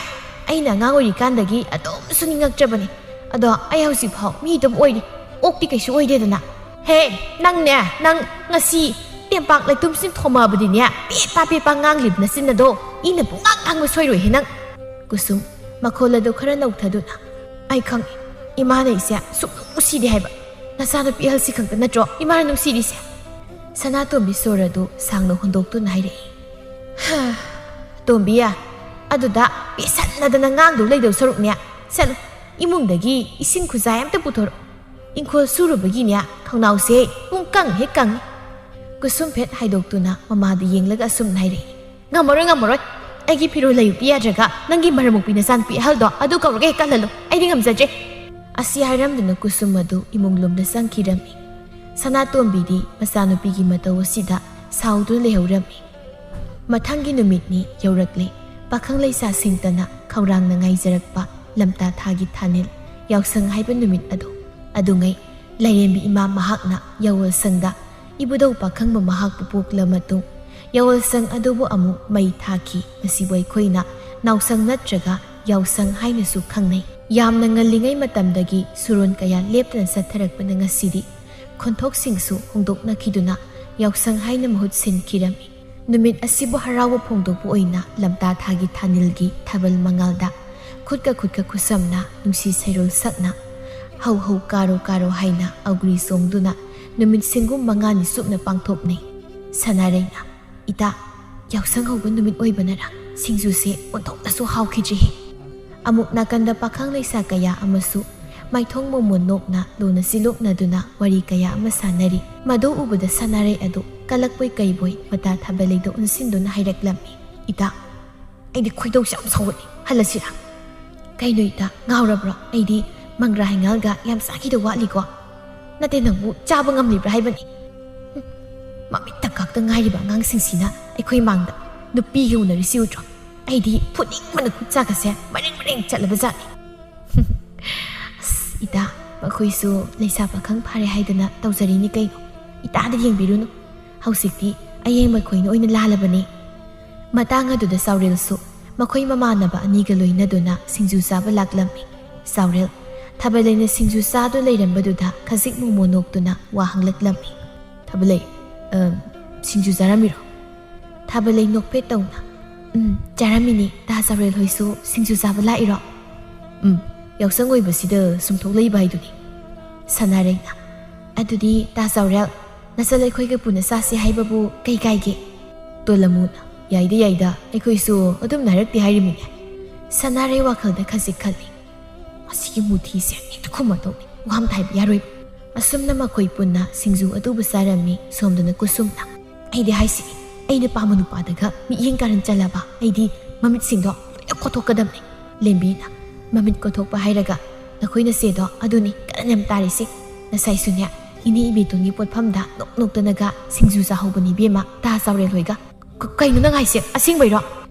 ꯑꯩꯅ ꯑꯉꯥꯡ ꯑꯣꯏꯔꯤꯀꯥꯟꯗꯒꯤ ꯑꯗꯨꯝ ꯁꯨꯅꯤꯡꯉꯛꯇ꯭ꯔꯕꯅꯤ꯫ ꯑꯗꯣ ꯑꯩ ꯍꯧꯖꯤꯛꯐꯥꯎ ꯃꯤ ꯑꯗꯨꯝ ꯑꯣꯏꯔꯤ꯫ ꯑꯣꯛꯇꯤ ꯀꯩꯁꯨ ꯑꯣꯏꯗꯦꯗꯅ꯫ ꯍꯦ, ꯅꯪꯅꯦ, ꯅꯪ ꯉꯁꯤ ꯇꯦꯝꯄꯥꯛ ꯂꯩꯇꯨꯝꯁꯤꯟ ꯊꯣꯝꯃꯛꯑꯕꯗꯤꯅꯦ, ꯄꯦꯄꯥ ꯄꯦꯄꯥ ꯉꯥꯡꯂꯤꯕ ꯅꯆꯤꯟ ꯑꯗꯣ ꯏꯅ ꯄꯨꯡꯉꯥꯡ ꯉꯥꯡꯕ ꯁꯣꯏꯔꯣꯏꯍꯦ ꯅꯪ꯫ ꯀꯨꯁꯨꯝ, ꯃꯈꯣꯜ ꯑꯗꯨ ꯈꯔ ꯅꯧꯊꯗꯨꯅ, ꯑꯩ ꯈꯪꯏ, ꯏꯃꯥꯅ ꯑꯩꯁꯦ ꯁꯨꯛꯅꯨꯡ ꯅꯨꯡꯁꯤꯗꯦ ꯍꯥꯏꯕ꯫ ꯅꯆꯥꯅꯨꯄꯤ ꯑꯍꯜꯁꯤ ꯈꯛꯇ ꯅꯠꯇ꯭ꯔꯣ ꯏꯃꯥꯅ ꯅꯨꯡꯁꯤꯔꯤꯁꯦ? ꯁꯅꯥꯇꯣꯝꯕꯤ ꯁꯣꯔ ꯑꯗꯨ ꯁꯥꯡꯅ ꯍꯣꯟꯗꯣꯛꯇꯨꯅ ꯍꯥꯏꯔꯛꯏ꯫ ꯍꯥ, ꯇꯣꯝꯕꯤ, ꯑꯗꯨꯗ ꯄꯦꯁꯟꯅꯗꯅ ꯉꯥꯡꯗꯧ ꯂꯩꯗꯧ ꯁꯔꯨꯛꯅꯦ, ꯆꯠꯂꯨ, ꯏꯃꯨꯡꯗꯒꯤ ꯏꯁꯤꯡ ꯈꯨꯖꯥꯏ ꯑꯝꯇ ꯄꯨꯊꯣꯔꯛꯎ꯫ ꯏꯪꯈꯣꯜ ꯁꯨꯔꯨꯕꯒꯤꯅꯦ, ꯈꯧꯅꯥꯎꯁꯦ ꯄꯨꯡ ꯀꯪ ꯍꯦꯛ ꯀꯪꯉꯤ꯫ ꯀꯨꯁꯨꯝ ꯐꯦꯠ ꯍꯥꯏꯗꯣꯛꯇꯨꯅ ꯃꯃꯥꯗ ꯌꯦꯡꯂꯒ ꯑꯁꯨꯝꯅ ꯍꯥꯏꯔꯛꯏ꯫ ꯉꯝꯃꯔꯣꯏ, ꯉꯝꯃꯔꯣꯏ꯫ ꯑꯩꯒꯤ ꯐꯤꯔꯣꯜ ꯂꯩꯌꯨ ꯄꯤ ꯌꯥꯗ꯭ꯔꯒ ꯅꯪꯒꯤ ꯃꯔꯝ ꯃꯣꯛꯄꯤ ꯅꯆꯥꯅꯨꯄꯤ ꯑꯍꯜꯗꯣ ꯑꯗꯨ ꯀꯧꯔꯒ ꯍꯦꯛ ꯀꯜꯍꯜꯂꯨ꯫ ꯑꯩꯗꯤ ꯉꯝꯖꯗ꯭ꯔꯦ꯫ ꯑꯁꯤ ꯍꯥꯏꯔꯝꯗꯨꯅ ꯀꯨꯁꯨꯝ ꯑꯗꯨ ꯏꯃꯨꯡ ꯂꯣꯝꯗ ꯆꯪꯈꯤꯔꯝꯃꯤ꯫ ꯁꯅꯥꯇꯣꯝꯕꯤꯗꯤ ꯃꯆꯥꯅꯨꯄꯤꯒꯤ ꯃꯇꯧ ꯑꯁꯤꯗ ꯁꯥꯎꯗꯨꯅ ꯂꯩꯍꯧꯔꯝꯃꯤ꯫ ꯃꯊꯪꯒꯤ ꯅꯨꯃꯤꯠꯅꯤ ꯌꯧꯔꯛꯂꯦ꯫ ꯄꯥꯈꯪ ꯂꯩꯁꯥꯁꯤꯡꯇꯅ ꯈꯧꯔꯥꯡꯅ ꯉꯥꯏꯖꯔꯛꯄ ꯂꯝꯇꯥ ꯊꯥꯒꯤ ꯊꯥꯅꯤꯜ, ꯌꯥꯎꯁꯪ ꯍꯥꯏꯕ ꯅꯨꯃꯤꯠ ꯑꯗꯨ꯫ ꯑꯗꯨꯉꯩ ꯂꯥꯏꯔꯦꯝꯕꯤ ꯏꯃꯥ ꯃꯍꯥꯛꯅ ꯌꯥꯑꯣꯜꯁꯪꯗ ꯏꯕꯨꯙꯧ ꯄꯥꯈꯪꯕ ꯃꯍꯥꯛꯄꯨ ꯄꯣꯛꯂ ꯃꯇꯨꯡ ꯌꯥꯑꯣꯜꯁꯪ ꯑꯗꯨꯕꯨ ꯑꯃꯨꯛ ꯃꯩ ꯊꯥꯈꯤ꯫ ꯃꯁꯤꯕꯨ ꯑꯩꯈꯣꯏꯅ ꯅꯥꯎꯁꯪ ꯅꯠꯇ꯭ꯔꯒ ꯌꯥꯎꯁꯪ ꯍꯥꯏꯅꯁꯨ ꯈꯪꯅꯩ꯫ ꯌꯥꯝꯅ ꯉꯜꯂꯤꯉꯩ ꯃꯇꯝꯗꯒꯤ ꯁꯨꯔꯣꯟ ꯀꯌꯥ ꯂꯦꯞꯇꯅ ꯆꯠꯊꯔꯛꯄꯅ ꯉꯁꯤꯗꯤ ꯈꯣꯟꯊꯣꯛꯁꯤꯡꯁꯨ ꯍꯣꯡꯗꯣꯛꯅꯈꯤꯗꯨꯅ ꯌꯥꯎꯁꯪ ꯍꯥꯏꯅ ꯃꯍꯨꯠ ꯁꯤꯟꯈꯤꯔꯝꯃꯤ꯫ ꯅꯨꯃꯤꯠ ꯑꯁꯤꯕꯨ ꯍꯔꯥꯎꯕ ꯐꯣꯡꯗꯣꯛꯄ ꯑꯣꯏꯅ ꯂꯝꯇꯥ ꯊꯥꯒꯤ ꯊꯥꯅꯤꯜꯒꯤ ꯊꯥꯕꯜ ꯃꯉꯥꯜꯗ ꯈꯨꯠꯀ ꯈꯨꯠꯀ ꯈꯨꯠꯁꯝꯅ ꯅꯨꯡꯁꯤ ꯁꯩꯔꯣꯜ ꯁꯛꯅ ꯍꯧ ꯍꯧ ꯀꯥꯔꯣ ꯀꯥꯔꯣ ꯍꯥꯏꯅ ꯑꯧꯒ꯭ꯔꯤ ꯆꯣꯡꯗꯨꯅ ꯅꯨꯃꯤꯠ ꯁꯤꯡꯒꯨꯝ ꯃꯉꯥꯅꯤ ꯆꯨꯞꯅ ꯄꯥꯡꯊꯣꯛꯅꯩ꯫ ꯁꯅꯥꯔꯩꯅ, "ꯏꯇꯥ, ꯌꯥꯎꯁꯪ ꯍꯧꯕ ꯅꯨꯃꯤꯠ ꯑꯣꯏꯕꯅꯔ ꯁꯤꯡꯖꯨꯁꯦ ꯑꯣꯟꯊꯣꯛꯅꯁꯨ ꯍꯥꯎꯈꯤꯗ꯭ꯔꯤꯍꯦ!" ꯑꯃꯨꯛ ꯅꯥꯀꯟꯗ ꯄꯥꯈꯪ ꯂꯩꯁꯥ ꯀꯌꯥ ꯑꯃꯁꯨ ꯃꯥꯏꯊꯣꯡ ꯃꯣꯃꯣꯟ ꯅꯣꯛꯅ ꯂꯨꯅ ꯁꯤꯂꯣꯛꯅꯗꯨꯅ ꯋꯥꯔꯤ ꯀꯌꯥ ꯑꯃ ꯁꯥꯟꯅꯔꯤ꯫ ꯃꯗꯨ ꯎꯕꯗ ꯁꯅꯥꯔꯩ ꯑꯗꯨ ꯀꯂꯛꯄꯣꯏ ꯀꯩꯕꯣꯏ ꯃꯇꯥ ꯊꯥꯕꯜꯂꯩꯗ ꯑꯣꯟꯁꯤꯟꯗꯨꯅ ꯍꯥꯏꯔꯛꯂꯝꯃꯤ, "ꯏꯇꯥ, ꯑꯩꯗꯤ ꯈꯣꯏꯗꯧꯁꯦ ꯌꯥꯝ ꯁꯥꯎꯒꯠꯂꯤ, ꯍꯜꯂꯁꯤꯔꯥ?" "ꯀꯩꯅꯣ ꯏꯇꯥ, ꯉꯥꯎꯔꯕ꯭ꯔꯣ? ꯑꯩꯗꯤ ꯃꯪꯒ꯭ꯔꯥ ꯍꯩꯉꯥꯜꯒ ꯌꯥꯝ ꯆꯥꯈꯤꯗ ꯋꯥꯠꯂꯤꯀꯣ꯫ ꯅꯠꯇꯦ, ꯅꯪꯕꯨ ꯆꯥꯕ ꯉꯝꯂꯤꯕ꯭ꯔꯥ ꯍꯥꯏꯕꯅꯤ꯫ ꯍꯨꯝ, ꯃꯃꯤꯠ ꯇꯪꯀꯥꯛꯇ ꯉꯥꯏꯔꯤꯕ ꯑꯉꯥꯡꯁꯤꯡꯁꯤꯅ ꯑꯩꯈꯣꯏ ꯃꯥꯡꯗ ꯅꯨꯄꯤꯒ ꯎꯅꯔꯤꯁꯤ ꯎꯗ꯭ꯔꯣ? ꯑꯩꯗꯤ ꯐꯨꯅꯤꯡꯕꯅ ꯈꯨꯠ ꯁꯥꯒꯁꯦ ꯃꯔꯦꯡ ꯃꯔꯦꯡ ꯆꯠꯂꯕ ꯖꯥꯠꯅꯤ꯫" "ꯑꯁ, ꯏꯇꯥ, ꯃꯈꯣꯏꯁꯨ ꯂꯩꯁꯥ ꯄꯥꯈꯪ ꯐꯥꯔꯦ ꯍꯥꯏꯗꯅ ꯇꯧꯖꯔꯤꯅꯤ ꯀꯩꯅꯣ꯫ ꯏꯇꯥꯗ ꯌꯦꯡꯕꯤꯔꯨꯅꯨ꯫ ꯍꯧꯖꯤꯛꯇꯤ ꯑꯌꯦꯡꯕ ꯈꯣꯏꯅ ꯑꯣꯏꯅ ꯂꯥꯜꯂꯕꯅꯤ꯫" ꯃꯇꯥꯡ ꯑꯗꯨꯗ ꯆꯥꯎꯔꯦꯜꯁꯨ ꯃꯈꯣꯏ ꯃꯃꯥꯟꯅꯕ ꯑꯅꯤꯒ ꯂꯣꯏꯅꯗꯨꯅ ꯁꯤꯡꯖꯨ ꯆꯥꯕ ꯂꯥꯛꯂꯝꯃꯤ꯫ ꯆꯥꯎꯔꯦꯜ, ꯊꯥꯕꯂꯩꯅ ꯁꯤꯡꯖꯨ ꯆꯥꯗꯨ ꯂꯩꯔꯝꯕꯗꯨꯗ ꯈꯖꯤꯛ ꯃꯣꯃꯣ ꯅꯣꯛꯇꯨꯅ ꯋꯥ ꯍꯪꯂꯛꯂꯝꯃꯤ꯫ "ꯊꯥꯕꯂꯩ, ꯑ, ꯁꯤꯡꯖꯨ ꯆꯥꯔꯝꯃꯤꯔꯣ?" ꯊꯥꯕꯂꯩ ꯅꯣꯛꯐꯦꯠ ꯇꯧꯅ, "ꯎꯝ, ꯆꯥꯔꯝꯃꯤꯅꯤ꯫ ꯇꯥ ꯆꯥꯎꯔꯦꯜ ꯍꯣꯏꯁꯨ ꯁꯤꯡꯖꯨ ꯆꯥꯕ ꯂꯥꯛꯏꯔꯣ?" "ꯎꯝ, ꯌꯥꯎꯁꯪ ꯑꯣꯏꯕꯁꯤꯗ ꯁꯨꯝ ꯊꯣꯛꯂꯛꯏꯕ ꯍꯥꯏꯗꯨꯅꯤ꯫" ꯁꯅꯥꯔꯩꯅ, "ꯑꯗꯨꯗꯤ ꯇꯥ ꯆꯥꯎꯔꯦꯜ, ꯅꯆꯜ ꯑꯩꯈꯣꯏꯒ ꯄꯨꯟꯅ ꯆꯥꯁꯤ ꯍꯥꯏꯕꯕꯨ ꯀꯩ ꯀꯥꯏꯒꯦ?" ꯇꯣꯂꯃꯨꯅ, "ꯌꯥꯏꯗ ꯌꯥꯏꯗ, ꯑꯩꯈꯣꯏꯁꯨ ꯑꯗꯨꯝꯅ ꯍꯥꯏꯔꯛꯇꯦ ꯍꯥꯏꯔꯤꯃꯤꯅꯦ꯫" ꯁꯅꯥꯔꯩ ꯋꯥꯈꯜꯗ ꯈꯖꯤꯛ ꯈꯜꯂꯤ꯫ "ꯃꯁꯤꯒꯤ ꯃꯨꯊꯤꯁꯦ ꯍꯦꯛꯇ ꯈꯨꯝꯃꯗꯧꯅꯤ, ꯋꯥ ꯑꯃ ꯍꯥꯏꯕ ꯌꯥꯔꯣꯏ꯫" ꯑꯁꯨꯝꯅ ꯃꯈꯣꯏ ꯄꯨꯟꯅ ꯁꯤꯡꯖꯨ ꯑꯗꯨꯕꯨ ꯆꯥꯔꯝꯃꯤ꯫ ꯁꯣꯝꯗꯅ ꯀꯨꯁꯨꯝꯅ, "ꯑꯩꯗꯤ ꯍꯥꯏꯁꯤꯅꯤ, ꯑꯩꯅ ꯄꯥꯝꯕ ꯅꯨꯄꯥꯗꯒ ꯃꯤꯠꯌꯦꯡ ꯀꯥꯔꯟ ꯆꯜꯂꯕ ꯑꯩꯗꯤ ꯃꯃꯤꯠꯁꯤꯡꯗꯣ ꯂꯣꯏꯅ ꯀꯣꯊꯣꯛꯀꯗꯕꯅꯤ꯫" ꯂꯦꯝꯕꯤꯅ, "ꯃꯃꯤꯠ ꯀꯣꯊꯣꯛꯄ ꯍꯥꯏꯔꯒ ꯅꯈꯣꯏ ꯅꯆꯦꯗꯣ ꯑꯗꯨꯅꯤ ꯀꯔꯟ ꯌꯥꯝ ꯇꯥꯔꯤꯁꯤ꯫ ꯉꯁꯥꯏꯁꯨꯅꯦ, ꯏꯅꯦ ꯏꯕꯦꯇꯣꯟꯒꯤ ꯄꯣꯠꯐꯝꯗ ꯅꯣꯛ ꯅꯣꯛꯇꯅꯒ ꯁꯤꯡꯖꯨ ꯆꯥꯍꯧꯕꯅꯤ ꯏꯕꯦꯝꯃ, ꯇꯥ ꯆꯥꯎꯔꯦꯜ ꯍꯣꯏꯒ꯫" "ꯀ-, ꯀꯩꯅꯣ ꯅꯪ ꯍꯥꯏꯁꯦ? ꯑꯁꯦꯡꯕꯩꯔꯣ?"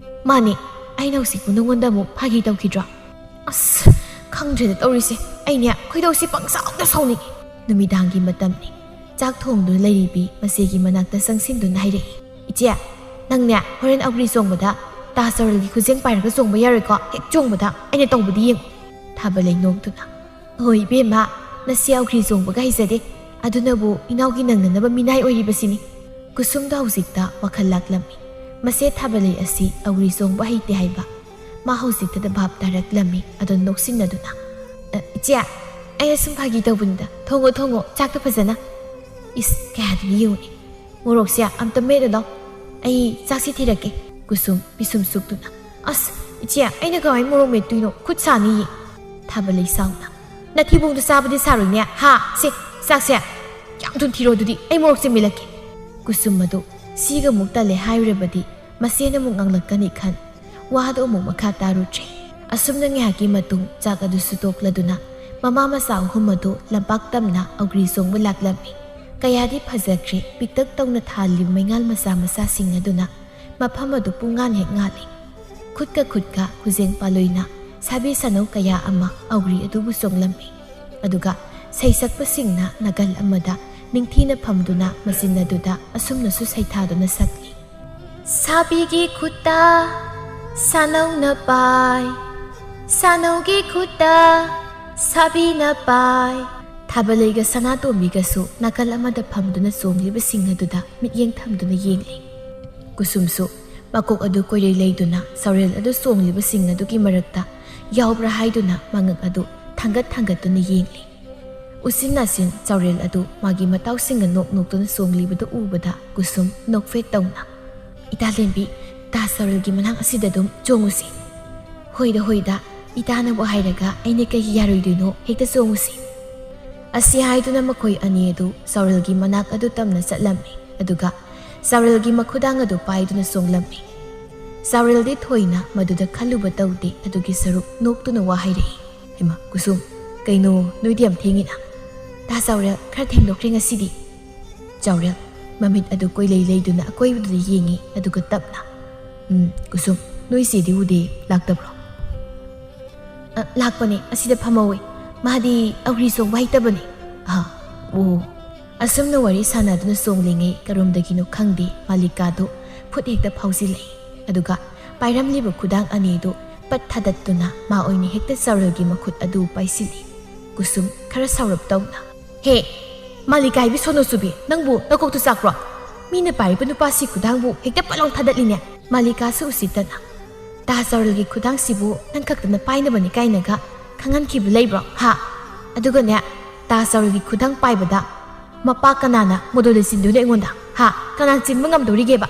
"ꯃꯥꯅꯦ, ꯑꯩꯅ ꯍꯧꯖꯤꯛꯄꯨ ꯅꯉꯣꯟꯗ ꯑꯃꯨꯛ ꯐꯥꯒꯤ ꯇꯧꯈꯤꯗ꯭ꯔꯣ?" "ꯑꯁ, ꯈꯪꯗ꯭ꯔꯦꯗ ꯇꯧꯔꯤꯁꯦ꯫ ꯑꯩꯅꯦ, ꯈꯣꯏꯗꯧꯁꯤ ꯄꯪꯁꯥꯎꯗ ꯁꯥꯎꯅꯤꯡꯉꯤ꯫" ꯅꯨꯃꯤꯗꯥꯡꯒꯤ ꯃꯇꯝꯅꯤ꯫ ꯆꯥꯛ ꯊꯣꯡꯗꯨꯅ ꯂꯩꯔꯤꯕꯤ ꯃꯆꯦꯒꯤ ꯃꯅꯥꯛꯇ ꯆꯪꯁꯤꯟꯗꯨꯅ ꯍꯥꯏꯔꯛꯏ, "ꯏꯆꯦ, ꯅꯪꯅꯦ, ꯍꯣꯔꯦꯟ ꯑꯧꯒ꯭ꯔꯤ ꯆꯣꯡꯕꯗ ꯇꯥ ꯆꯥꯎꯔꯦꯜꯒꯤ ꯈꯨꯖꯦꯡ ꯄꯥꯏꯔꯒ ꯆꯣꯡꯕ ꯌꯥꯔꯣꯏꯀꯣ? ꯍꯦꯛ ꯆꯣꯡꯕꯗ ꯑꯩꯅ ꯇꯧꯕꯗꯤ ꯌꯦꯡꯉꯨ꯫" ꯊꯥꯕꯂꯩ ꯅꯣꯛꯇꯨꯅ, "ꯍꯣꯏ ꯏꯕꯦꯝꯃ, ꯅꯆꯦ ꯑꯧꯒ꯭ꯔꯤ ꯆꯣꯡꯕꯒ ꯍꯩꯖꯗꯦ꯫ ꯑꯗꯨꯅꯕꯨ ꯏꯅꯥꯎꯒꯤ ꯅꯪꯅꯅꯕ ꯃꯤꯅꯥꯏ ꯑꯣꯏꯔꯤꯕꯁꯤꯅꯤ꯫" ꯀꯨꯁꯨꯝꯗ ꯍꯧꯖꯤꯛꯇ ꯋꯥꯈꯜ ꯂꯥꯛꯂꯝꯃꯤ꯫ ꯃꯆꯦ ꯊꯥꯕꯂꯩ ꯑꯁꯤ ꯑꯧꯒ꯭ꯔꯤ ꯆꯣꯡꯕ ꯍꯩꯇꯦ ꯍꯥꯏꯕ꯫ ꯃꯥ ꯍꯧꯖꯤꯛꯇꯗ ꯚꯥꯞ ꯇꯥꯔꯛꯂꯝꯃꯤ꯫ ꯑꯗꯣ ꯅꯣꯛꯁꯤꯟꯅꯗꯨꯅ, "ꯑ, ꯏꯆꯦ, ꯑꯩꯅ ꯁꯨꯝ ꯐꯥꯒꯤ ꯇꯧꯕꯅꯤꯗ꯫ ꯊꯣꯡꯉꯣ, ꯊꯣꯡꯉꯣ, ꯆꯥꯛꯇꯣ ꯐꯖꯅ꯫" "ꯏꯁ, ꯀꯌꯥꯗꯤ ꯌꯦꯡꯉꯨꯅꯦ꯫ ꯃꯣꯔꯣꯛꯁꯦ ꯑꯝꯇ ꯃꯦꯠꯂꯨ ꯂꯥꯎ꯫ ꯑꯩ ꯆꯥꯛꯁꯤ ꯊꯤꯔꯛꯀꯦ꯫" ꯀꯨꯁꯨꯝ ꯄꯤꯁꯨꯝ ꯁꯨꯛꯇꯨꯅ, "ꯑꯁ, ꯏꯆꯦ, ꯑꯩꯅ ꯀꯃꯥꯏꯅ ꯃꯣꯔꯣꯛ ꯃꯦꯠꯇꯣꯏꯅꯣ? ꯈꯨꯠ ꯁꯥꯅꯤꯌꯦ꯫" ꯊꯥꯕꯂꯩ ꯁꯥꯎꯅ, "ꯅꯊꯤꯕꯣꯡꯗꯣ ꯆꯥꯕꯗꯤ ꯁꯥꯔꯣꯏꯅꯦ, ꯍꯥ? ꯁꯦ, ꯆꯥꯛꯁꯦ ꯌꯥꯝ ꯊꯨꯅ ꯊꯤꯔꯣ, ꯑꯗꯨꯗꯤ ꯑꯩ ꯃꯣꯔꯣꯛꯁꯦ ꯃꯦꯠꯂꯛꯀꯦ꯫" ꯀꯨꯁꯨꯝ ꯑꯗꯨ ꯁꯤꯒ ꯑꯃꯨꯛ ꯇꯜꯂꯦ ꯍꯥꯏꯔꯨꯔꯕꯗꯤ ꯃꯆꯦꯅ ꯑꯃꯨꯛ ꯉꯥꯡꯂꯛꯀꯅꯤ ꯈꯟ ꯋꯥꯗꯨ ꯑꯃꯨꯛ ꯃꯈꯥ ꯇꯥꯔꯨꯗ꯭ꯔꯦ꯫ ꯑꯁꯨꯝꯅ ꯉꯥꯏꯍꯥꯛꯀꯤ ꯃꯇꯨꯡ ꯆꯥꯛ ꯑꯗꯨꯁꯨ ꯇꯣꯛꯂꯗꯨꯅ ꯃꯃꯥ ꯃꯆꯥ ꯑꯍꯨꯝ ꯑꯗꯨ ꯂꯝꯄꯥꯛ ꯇꯝꯅ ꯑꯧꯒ꯭ꯔꯤ ꯆꯣꯡꯕ ꯂꯥꯛꯂꯝꯃꯤ꯫ ꯀꯌꯥꯗꯤ ꯐꯖꯈ꯭ꯔꯦ, ꯄꯤꯛꯇꯛ ꯇꯧꯅ ꯊꯥꯜꯂꯤꯕ ꯃꯩꯉꯥꯜ ꯃꯆꯥ ꯃꯆꯥꯁꯤꯡ ꯑꯗꯨꯅ ꯃꯐꯝ ꯑꯗꯨ ꯄꯨꯡꯉꯥꯟ ꯍꯦꯛ ꯉꯥꯜꯂꯤ꯫ ꯈꯨꯠꯀ ꯈꯨꯠꯀ ꯈꯨꯖꯦꯡ ꯄꯥꯂꯣꯏꯅ ꯁꯥꯕꯤ ꯁꯥꯅꯧ ꯀꯌꯥ ꯑꯃ ꯑꯧꯒ꯭ꯔꯤ ꯑꯗꯨꯕꯨ ꯆꯣꯡꯂꯝꯃꯤ꯫ ꯑꯗꯨꯒ ꯁꯩꯁꯛꯄꯁꯤꯡꯅ ꯅꯥꯀꯜ ꯑꯃꯗ ꯅꯤꯡꯊꯤꯅ ꯐꯝꯗꯨꯅ ꯃꯆꯤꯟ ꯑꯗꯨꯗ ꯑꯁꯨꯝꯅꯁꯨ ꯁꯩꯊꯥꯗꯨꯅ ꯁꯛꯂꯤ꯫ ꯁꯥꯕꯤꯒꯤ ꯈꯨꯠꯇ ꯁꯥꯅꯧꯅ ꯄꯥꯏ, ꯁꯥꯅꯧꯒꯤ ꯈꯨꯠꯇ ꯁꯥꯕꯤꯅ ꯄꯥꯏ꯫ ꯊꯥꯕꯂꯩꯒ ꯁꯅꯥꯇꯣꯝꯕꯤꯒꯁꯨ ꯅꯥꯀꯜ ꯑꯃꯗ ꯐꯝꯗꯨꯅ ꯆꯣꯡꯂꯤꯕꯁꯤꯡ ꯑꯗꯨꯗ ꯃꯤꯠꯌꯦꯡ ꯊꯝꯗꯨꯅ ꯌꯦꯡꯂꯤ꯫ ꯀꯨꯁꯨꯝꯁꯨ ꯃꯀꯣꯛ ꯑꯗꯨ ꯀꯣꯏꯔꯩ ꯂꯩꯗꯨꯅ ꯆꯥꯎꯔꯦꯜ ꯑꯗꯨ ꯆꯣꯡꯂꯤꯕꯁꯤꯡ ꯑꯗꯨꯒꯤ ꯃꯔꯛꯇ ꯌꯥꯎꯕ꯭ꯔꯥ ꯍꯥꯏꯗꯨꯅ ꯃꯉꯛ ꯑꯗꯨ ꯊꯥꯡꯒꯠ ꯊꯥꯡꯒꯠꯇꯨꯅ ꯌꯦꯡꯂꯤ꯫ ꯎꯆꯤꯟ ꯅꯥꯆꯤꯟ ꯆꯥꯎꯔꯦꯜ ꯑꯗꯨ ꯃꯥꯒꯤ ꯃꯇꯥꯎꯁꯤꯡꯒ ꯅꯣꯛ ꯅꯣꯛꯇꯨꯅ ꯆꯣꯡꯂꯤꯕꯗꯨ ꯎꯕꯗ ꯀꯨꯁꯨꯝ ꯅꯣꯛꯐꯦꯠ ꯇꯧꯅ, "ꯏꯇꯥ ꯂꯦꯝꯕꯤ, ꯇꯥ ꯆꯥꯎꯔꯦꯜꯒꯤ ꯃꯅꯥꯛ ꯑꯁꯤꯗ ꯑꯗꯨꯝ ꯆꯣꯡꯉꯨꯁꯤ꯫" "ꯍꯣꯏꯗ, ꯍꯣꯏꯗ, ꯏꯇꯥꯅꯕꯨ ꯍꯥꯏꯔꯒ ꯑꯩꯅ ꯀꯩꯒꯤ ꯌꯥꯔꯣꯏꯗꯣꯏꯅꯣ? ꯍꯦꯛꯇ ꯆꯣꯡꯉꯨꯁꯤ꯫" ꯑꯁꯤ ꯍꯥꯏꯗꯨꯅ ꯃꯈꯣꯏ ꯑꯅꯤ ꯑꯗꯨ ꯆꯥꯎꯔꯦꯜꯒꯤ ꯃꯅꯥꯛ ꯑꯗꯨ ꯇꯝꯅ ꯆꯠꯂꯝꯃꯤ꯫ ꯑꯗꯨꯒ ꯆꯥꯎꯔꯦꯜꯒꯤ ꯃꯈꯨꯗꯥꯡ ꯑꯗꯨ ꯄꯥꯏꯗꯨꯅ ꯆꯣꯡꯂꯝꯃꯤ꯫ ꯆꯥꯎꯔꯦꯜꯗꯤ ꯊꯣꯏꯅ ꯃꯗꯨꯗ ꯈꯜꯂꯨꯕ ꯇꯧꯗꯦ, ꯑꯗꯨꯒꯤ ꯁꯔꯨꯛ ꯅꯣꯛꯇꯨꯅ ꯋꯥ ꯍꯥꯏꯔꯛꯏ꯫ "ꯍꯩꯃꯥ, ꯀꯨꯁꯨꯝ, ꯀꯩꯅꯣ, ꯅꯣꯏꯗꯤ ꯌꯥꯝ ꯊꯦꯡꯉꯤꯅ?" "ꯇꯥ ꯆꯥꯎꯔꯦꯜ, ꯈꯔ ꯊꯦꯡꯗꯣꯛꯈ꯭ꯔꯦ ꯉꯁꯤꯗꯤ꯫" ꯆꯥꯎꯔꯦꯜ ꯃꯃꯤꯠ ꯑꯗꯨ ꯀꯣꯏꯂꯩ ꯂꯩꯗꯨꯅ ꯑꯀꯣꯏꯕꯗꯨꯗ ꯌꯦꯡꯉꯤ, ꯑꯗꯨꯒ ꯇꯞꯅ, "ꯎꯝ, ꯀꯨꯁꯨꯝ, ꯅꯣꯏ ꯆꯦꯗꯤ ꯎꯗꯦ, ꯂꯥꯛꯇꯕ꯭ꯔꯣ?" "ꯑ, ꯂꯥꯛꯄꯅꯦ, ꯑꯁꯤꯗ ꯐꯝꯍꯧꯋꯦ꯫ ꯃꯥꯗꯤ ꯑꯧꯒ꯭ꯔꯤ ꯆꯣꯡꯕ ꯍꯩꯇꯕꯅꯦ꯫" "ꯑ, ꯑꯣ꯫" ꯑꯁꯨꯝꯅ ꯋꯥꯔꯤ ꯁꯥꯟꯅꯗꯨꯅ ꯆꯣꯡꯂꯤꯉꯩ ꯀꯔꯣꯝꯗꯒꯤꯅꯣ ꯈꯪꯗꯦ, ꯃꯥꯂꯤꯀꯥꯗꯨ ꯈꯨꯠ ꯍꯦꯛꯇ ꯐꯥꯎꯖꯤꯜꯂꯛꯏ꯫ ꯑꯗꯨꯒ ꯄꯥꯏꯔꯝꯂꯤꯕ ꯈꯨꯗꯥꯡ ꯑꯅꯤꯗꯨ ꯄꯠ ꯊꯥꯗꯠꯇꯨꯅ ꯃꯥ ꯑꯣꯏꯅ ꯍꯦꯛꯇ ꯆꯥꯎꯔꯦꯜꯒꯤ ꯃꯈꯨꯠ ꯑꯗꯨ ꯄꯥꯏꯁꯤꯜꯂꯤ꯫ ꯀꯨꯁꯨꯝ ꯈꯔ ꯁꯥꯎꯔꯞ ꯇꯧꯅ, "ꯍꯦ, ꯃꯥꯂꯤꯀꯥ ꯍꯥꯏꯕꯤ ꯁꯣꯅꯣ ꯆꯨꯕꯤ, ꯅꯪꯕꯨ ꯅꯀꯣꯛꯇꯨ ꯆꯥꯛꯄ꯭ꯔꯣ? ꯃꯤꯅ ꯄꯥꯏꯔꯤꯕ ꯅꯨꯄꯥꯁꯤ ꯈꯨꯗꯥꯡꯕꯨ ꯍꯦꯛꯇ ꯄꯠ ꯂꯥꯎ ꯊꯥꯗꯠꯂꯤꯅꯦ꯫" ꯃꯥꯂꯤꯀꯥꯁꯨ ꯎꯁꯤꯠꯇꯅ, "ꯇꯥ ꯆꯥꯎꯔꯦꯜꯒꯤ ꯈꯨꯗꯥꯡꯁꯤꯕꯨ ꯅꯪ ꯈꯛꯇꯅ ꯄꯥꯏꯅꯕꯅꯤ ꯀꯥꯏꯅꯒ ꯈꯪꯍꯟꯈꯤꯕ ꯂꯩꯕ꯭ꯔꯣ, ꯍꯥ? ꯑꯗꯨꯒꯅꯦ, ꯇꯥ ꯆꯥꯎꯔꯦꯜꯒꯤ ꯈꯨꯗꯥꯡ ꯄꯥꯏꯕꯗ ꯃꯄꯥ ꯀꯅꯥꯅ ꯃꯣꯗꯣꯂꯤ ꯆꯤꯟꯗꯣꯏꯅꯣ ꯑꯩꯉꯣꯟꯗ, ꯍꯥ? ꯀꯅꯥꯅ ꯆꯤꯟꯕ ꯉꯝꯗꯧꯔꯤꯒꯦꯕ?"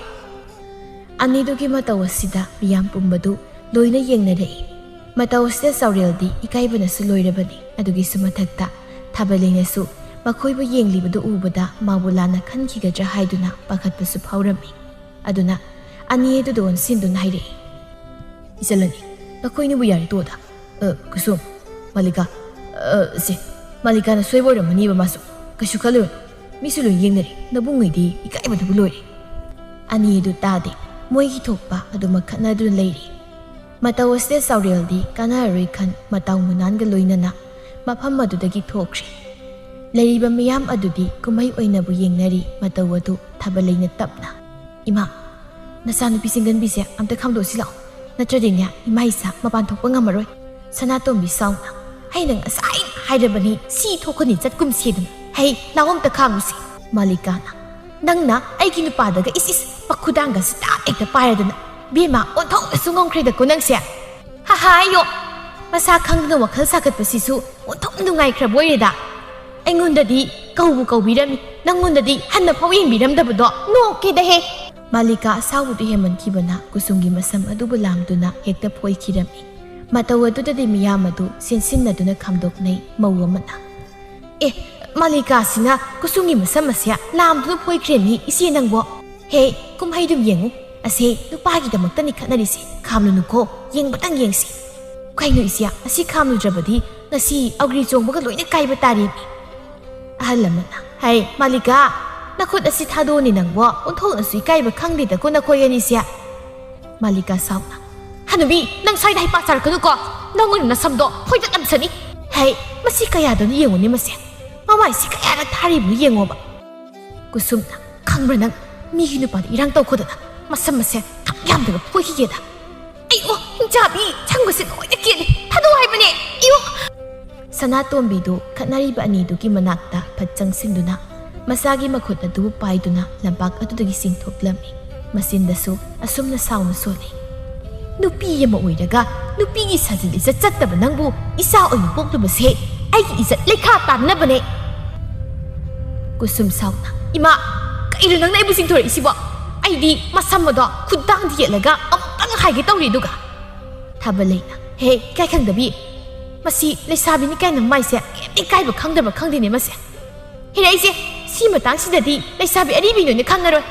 ꯑꯅꯤꯗꯨꯒꯤ ꯃꯇꯧ ꯑꯁꯤꯗ ꯃꯤꯌꯥꯝ ꯄꯨꯝꯕꯗꯨ ꯂꯣꯏꯅ ꯌꯦꯡꯅꯔꯛꯏ꯫ ꯃꯇꯧ ꯑꯁꯤꯗ ꯆꯥꯎꯔꯦꯜꯗꯤ ꯏꯀꯥꯏꯕꯅꯁꯨ ꯂꯣꯏꯔꯕꯅꯤ꯫ ꯑꯗꯨꯒꯤꯁꯨ ꯃꯊꯛꯇ ꯊꯥꯕꯂꯩꯅꯁꯨ ꯃꯈꯣꯏꯕꯨ ꯌꯦꯡꯂꯤꯕꯗꯨ ꯎꯕꯗ ꯃꯥꯕꯨ ꯂꯥꯟꯅ ꯈꯟꯈꯤꯒꯗ꯭ꯔꯥ ꯍꯥꯏꯗꯨꯅ ꯄꯥꯈꯠꯄꯁꯨ ꯐꯥꯎꯔꯝꯃꯤ꯫ ꯑꯗꯨꯅ ꯑꯅꯤ ꯑꯗꯨꯗ ꯑꯣꯟꯁꯤꯟꯗꯨꯅ ꯍꯥꯏꯔꯛꯏ, "ꯏꯆꯜ ꯑꯅꯤ, "ꯅꯈꯣꯏꯅꯤꯕꯨ ꯌꯥꯔꯦ ꯇꯣꯛꯑꯣꯗ꯫ ꯑ, ꯀꯨꯁꯨꯝ, ꯃꯥꯂꯤꯀꯥ, ꯑ, ꯁꯦ, ꯃꯥꯂꯤꯀꯥꯅ ꯁꯣꯏꯕ ꯑꯣꯏꯔꯝꯃꯅꯤꯕ ꯃꯥꯁꯨ꯫ ꯀꯩꯁꯨ ꯈꯜꯂꯨꯔꯅꯨ꯫ ꯃꯤꯁꯨ ꯂꯣꯏ ꯌꯦꯡꯅꯔꯤ꯫ ꯅꯕꯨꯡꯉꯩꯗꯤ ꯏꯀꯥꯏꯕꯗꯕꯨ ꯂꯣꯏꯔꯦ꯫" ꯑꯅꯤ ꯑꯗꯨ ꯇꯥꯗꯦ꯫ ꯃꯣꯏꯒꯤ ꯊꯣꯛꯄ ꯑꯗꯨꯃꯛ ꯈꯠꯅꯗꯨꯅ ꯂꯩꯔꯤ꯫ ꯃꯇꯧ ꯑꯁꯤꯗ ꯆꯥꯎꯔꯦꯜꯗꯤ ꯀꯥꯟꯅꯔꯔꯣꯏ ꯈꯟ ꯃꯇꯥꯎ ꯃꯅꯥꯟꯒ ꯂꯣꯏꯅꯅ ꯃꯐꯝ ꯑꯗꯨꯗꯒꯤ ꯊꯣꯛꯈ꯭ꯔꯦ꯫ ꯂꯩꯔꯤꯕ ꯃꯤꯌꯥꯝ ꯑꯗꯨꯗꯤ ꯀꯨꯝꯍꯩ ꯑꯣꯏꯅꯕꯨ ꯌꯦꯡꯅꯔꯤ꯫ ꯃꯇꯧ ꯑꯗꯨ ꯊꯥꯕꯂꯩꯅ ꯇꯞꯅ, "ꯏꯃꯥ, ꯅꯆꯥꯅꯨꯄꯤ ꯆꯤꯡꯒꯟꯕꯤꯁꯦ ꯑꯝꯇ ꯈꯥꯝꯗꯣꯛꯁꯤ ꯂꯥꯛꯑꯣ꯫ ꯅꯠꯇ꯭ꯔꯗꯤꯅꯦ, ꯏꯃꯥ ꯏꯆꯥ ꯃꯄꯥꯟ ꯊꯣꯛꯄ ꯉꯝꯃꯔꯣꯏ꯫" ꯁꯅꯥꯇꯣꯝꯕꯤ ꯁꯥꯎꯅ, "ꯑꯩꯅ ꯉꯁꯥꯏ ꯍꯥꯏꯔꯕꯅꯤ, ꯁꯤ ꯊꯣꯛꯀꯅꯤ ꯆꯠꯀꯨꯝꯁꯤ ꯑꯗꯨꯝ꯫ ꯍꯩ, ꯂꯥꯛꯑꯣ ꯑꯝꯇ ꯈꯥꯝꯃꯨꯁꯤ꯫" ꯃꯥꯂꯤꯀꯥꯅ, "ꯅꯪꯅ ꯑꯩꯒꯤ ꯅꯨꯄꯥꯗꯒ ꯏꯁ ꯏꯁ ꯃꯈꯨꯗꯥꯡꯒ ꯁꯤꯗꯥ ꯍꯦꯛꯇ ꯄꯥꯏꯔꯗꯅ꯫ ꯕꯦꯝꯃ, ꯑꯣꯟꯊꯣꯛꯅꯁꯨ ꯉꯝꯈ꯭ꯔꯦꯗꯀꯣ ꯅꯪꯁꯦ꯫ ꯍꯥ ꯍꯥ, ꯑꯌꯣ! ꯃꯁꯥ ꯈꯪꯗꯅ ꯋꯥꯈꯜ ꯁꯥꯒꯠꯄꯁꯤꯁꯨ ꯑꯣꯟꯊꯣꯛꯅ ꯅꯨꯡꯉꯥꯏꯈ꯭ꯔꯕ ꯑꯣꯏꯔꯦꯗ꯫ ꯑꯩꯉꯣꯟꯗꯗꯤ ꯀꯧꯕꯨ ꯀꯧꯕꯤꯔꯝꯃꯤ, ꯅꯪꯉꯣꯟꯗꯗꯤ ꯍꯟꯅ ꯐꯥꯎ ꯌꯦꯡꯕꯤꯔꯝꯗꯕꯗꯣ꯫ ꯅꯣꯛꯀꯦꯗꯍꯦ!" ꯃꯥꯂꯤꯀꯥ ꯑꯁꯥꯎꯕꯗꯨ ꯍꯦꯟꯃꯟꯈꯤꯕꯅ ꯀꯨꯁꯨꯝꯒꯤ ꯃꯁꯝ ꯑꯗꯨꯕꯨ ꯂꯥꯝꯗꯨꯅ ꯍꯦꯛꯇ ꯐꯣꯏꯈꯤꯔꯝꯃꯤ꯫ ꯃꯇꯧ ꯑꯗꯨꯗꯗꯤ ꯃꯤꯌꯥꯝ ꯑꯗꯨ ꯆꯦꯟꯁꯤꯟꯅꯗꯨꯅ ꯈꯥꯝꯗꯣꯛꯅꯩ꯫ ꯃꯧ ꯑꯃꯅ, "ꯑꯦ, ꯃꯥꯂꯤꯀꯥꯁꯤꯅ ꯀꯨꯁꯨꯝꯒꯤ ꯃꯁꯝ ꯑꯁꯦ ꯂꯥꯝꯗꯨꯅ ꯐꯣꯏꯈ꯭ꯔꯦꯃꯤ, ꯏꯆꯦ ꯅꯪꯕꯣ꯫ ꯍꯦ, ꯀꯨꯝꯍꯩꯗꯨꯝ ꯌꯦꯡꯉꯨ꯫ ꯑꯁꯦ ꯅꯨꯄꯥꯒꯤꯗꯃꯛꯇꯅꯤ ꯈꯠꯅꯔꯤꯁꯦ꯫ ꯈꯥꯝꯂꯨꯅꯨꯀꯣ, ꯌꯦꯡꯕꯇꯪ ꯌꯦꯡꯁꯤ꯫" "ꯀꯩꯅꯣ ꯏꯆꯦ, ꯑꯁꯤ ꯈꯥꯝꯂꯨꯗ꯭ꯔꯕꯗꯤ ꯉꯁꯤ ꯑꯒ꯭ꯔꯤ ꯆꯣꯡꯕꯒ ꯂꯣꯏꯅ ꯀꯥꯏꯕ ꯇꯥꯔꯦꯃꯤ꯫" ꯑꯍꯜ ꯑꯃꯅ, "ꯍꯩ, ꯃꯥꯂꯤꯀꯥ, ꯅꯈꯨꯠ ꯑꯁꯤ ꯊꯥꯗꯣꯛꯑꯅꯤ ꯅꯪꯕꯣ, ꯑꯣꯟꯊꯣꯛꯅꯁꯨ ꯏꯀꯥꯏꯕ ꯈꯪꯗꯦꯗꯀꯣ ꯅꯈꯣꯏ ꯑꯅꯤꯁꯦ꯫" ꯃꯥꯂꯤꯀꯥ ꯁꯥꯎꯅ, "ꯍꯅꯨꯕꯤ, ꯅꯪ ꯁ꯭ꯋꯥꯏꯗ ꯍꯩꯄꯥ ꯁꯥꯔꯛꯀꯅꯨꯀꯣ꯫ ꯅꯪ ꯑꯣꯏꯅ ꯅꯁꯝꯗꯣ ꯐꯣꯏꯗꯠꯂꯝꯁꯅꯤ꯫ ꯍꯩ, ꯃꯁꯤ ꯀꯌꯥꯗꯅꯣ ꯌꯦꯡꯉꯨꯅꯦ ꯃꯁꯦ꯫ ꯃꯃꯥꯏꯁꯤ ꯀꯌꯥꯗ ꯊꯥꯔꯤꯕꯅꯣ ꯌꯦꯡꯉꯣꯕ꯫" ꯀꯨꯁꯨꯝꯅ, "ꯈꯪꯕ꯭ꯔꯥ ꯅꯪ, ꯃꯤꯒꯤ ꯅꯨꯄꯥꯗ ꯏꯔꯥꯡ ꯇꯧꯈꯣꯗꯅ ꯃꯁꯝ ꯃꯁꯦ ꯊꯛ ꯌꯥꯝꯗꯕ ꯐꯣꯏꯈꯤꯒꯦꯗ꯫ ꯑꯩ ꯑꯣ, ꯍꯤꯡꯆꯥꯕꯤ, ꯁꯝꯒꯁꯦ ꯂꯣꯏꯅ ꯀꯦꯜꯂꯦ꯫ ꯊꯥꯗꯣꯛꯑꯣ ꯍꯥꯏꯕꯅꯦ꯫ ꯑꯩꯌꯣ!" ꯁꯅꯥꯇꯣꯝꯕꯤꯗꯨ ꯈꯠꯅꯔꯤꯕ ꯑꯅꯤꯗꯨꯒꯤ ꯃꯅꯥꯛꯇ ꯐꯠ ꯆꯪꯁꯤꯟꯗꯨꯅ ꯃꯆꯥꯒꯤ ꯃꯈꯨꯠ ꯑꯗꯨꯕꯨ ꯄꯥꯏꯗꯨꯅ ꯂꯝꯄꯥꯛ ꯑꯗꯨꯗꯒꯤ ꯆꯤꯡꯊꯣꯛꯂꯝꯃꯤ꯫ ꯃꯆꯤꯟꯗꯁꯨ ꯑꯁꯨꯝꯅ ꯁꯥꯎꯅ ꯁꯣꯜꯂꯤ, "ꯅꯨꯄꯤ ꯑꯃ ꯑꯣꯏꯔꯒ ꯅꯨꯄꯤꯒꯤ ꯁꯥꯖꯤꯟ ꯏꯖꯠ ꯆꯠꯇꯕ ꯅꯪꯕꯨ ꯏꯆꯥ ꯑꯣꯏꯅ ꯄꯣꯛꯂꯨꯕꯁꯦ ꯑꯩꯒꯤ ꯏꯖꯠ ꯂꯩꯈꯥ ꯇꯥꯅꯅꯕꯅꯦ꯫" ꯀꯨꯁꯨꯝ ꯁꯥꯎꯅ, "ꯏꯃꯥ, ꯀꯩꯅꯣ ꯅꯪꯅ ꯑꯩꯕꯨ ꯆꯤꯡꯊꯣꯔꯛꯏꯁꯤꯕꯣ? ꯑꯩꯗꯤ ꯃꯁꯝ ꯑꯗꯣ ꯈꯨꯗꯥꯡꯗ ꯌꯦꯠꯂꯒ ꯑꯃꯨꯛꯇꯪ ꯍꯥꯏꯒꯦ ꯇꯧꯔꯤ ꯑꯗꯨꯒ꯫" ꯊꯥꯕꯂꯩꯅ, "ꯍꯦ, ꯏꯀꯥꯏ ꯈꯪꯗꯕꯤ, ꯃꯁꯤ ꯂꯩꯁꯥꯕꯤꯅꯤ ꯀꯥꯏꯅ ꯃꯥꯏꯁꯦ ꯀꯩꯝꯇ ꯏꯀꯥꯏꯕ ꯈꯪꯗꯕ ꯈꯪꯗꯦꯅꯦ ꯃꯁꯦ꯫ ꯍꯦꯔꯥ, ꯑꯩꯁꯦ ꯁꯤ ꯃꯇꯥꯡꯁꯤꯗꯗꯤ ꯂꯩꯁꯥꯕꯤ ꯑꯔꯤꯕꯤ ꯅꯣꯏꯅ ꯈꯪꯉꯔꯣꯏ꯫"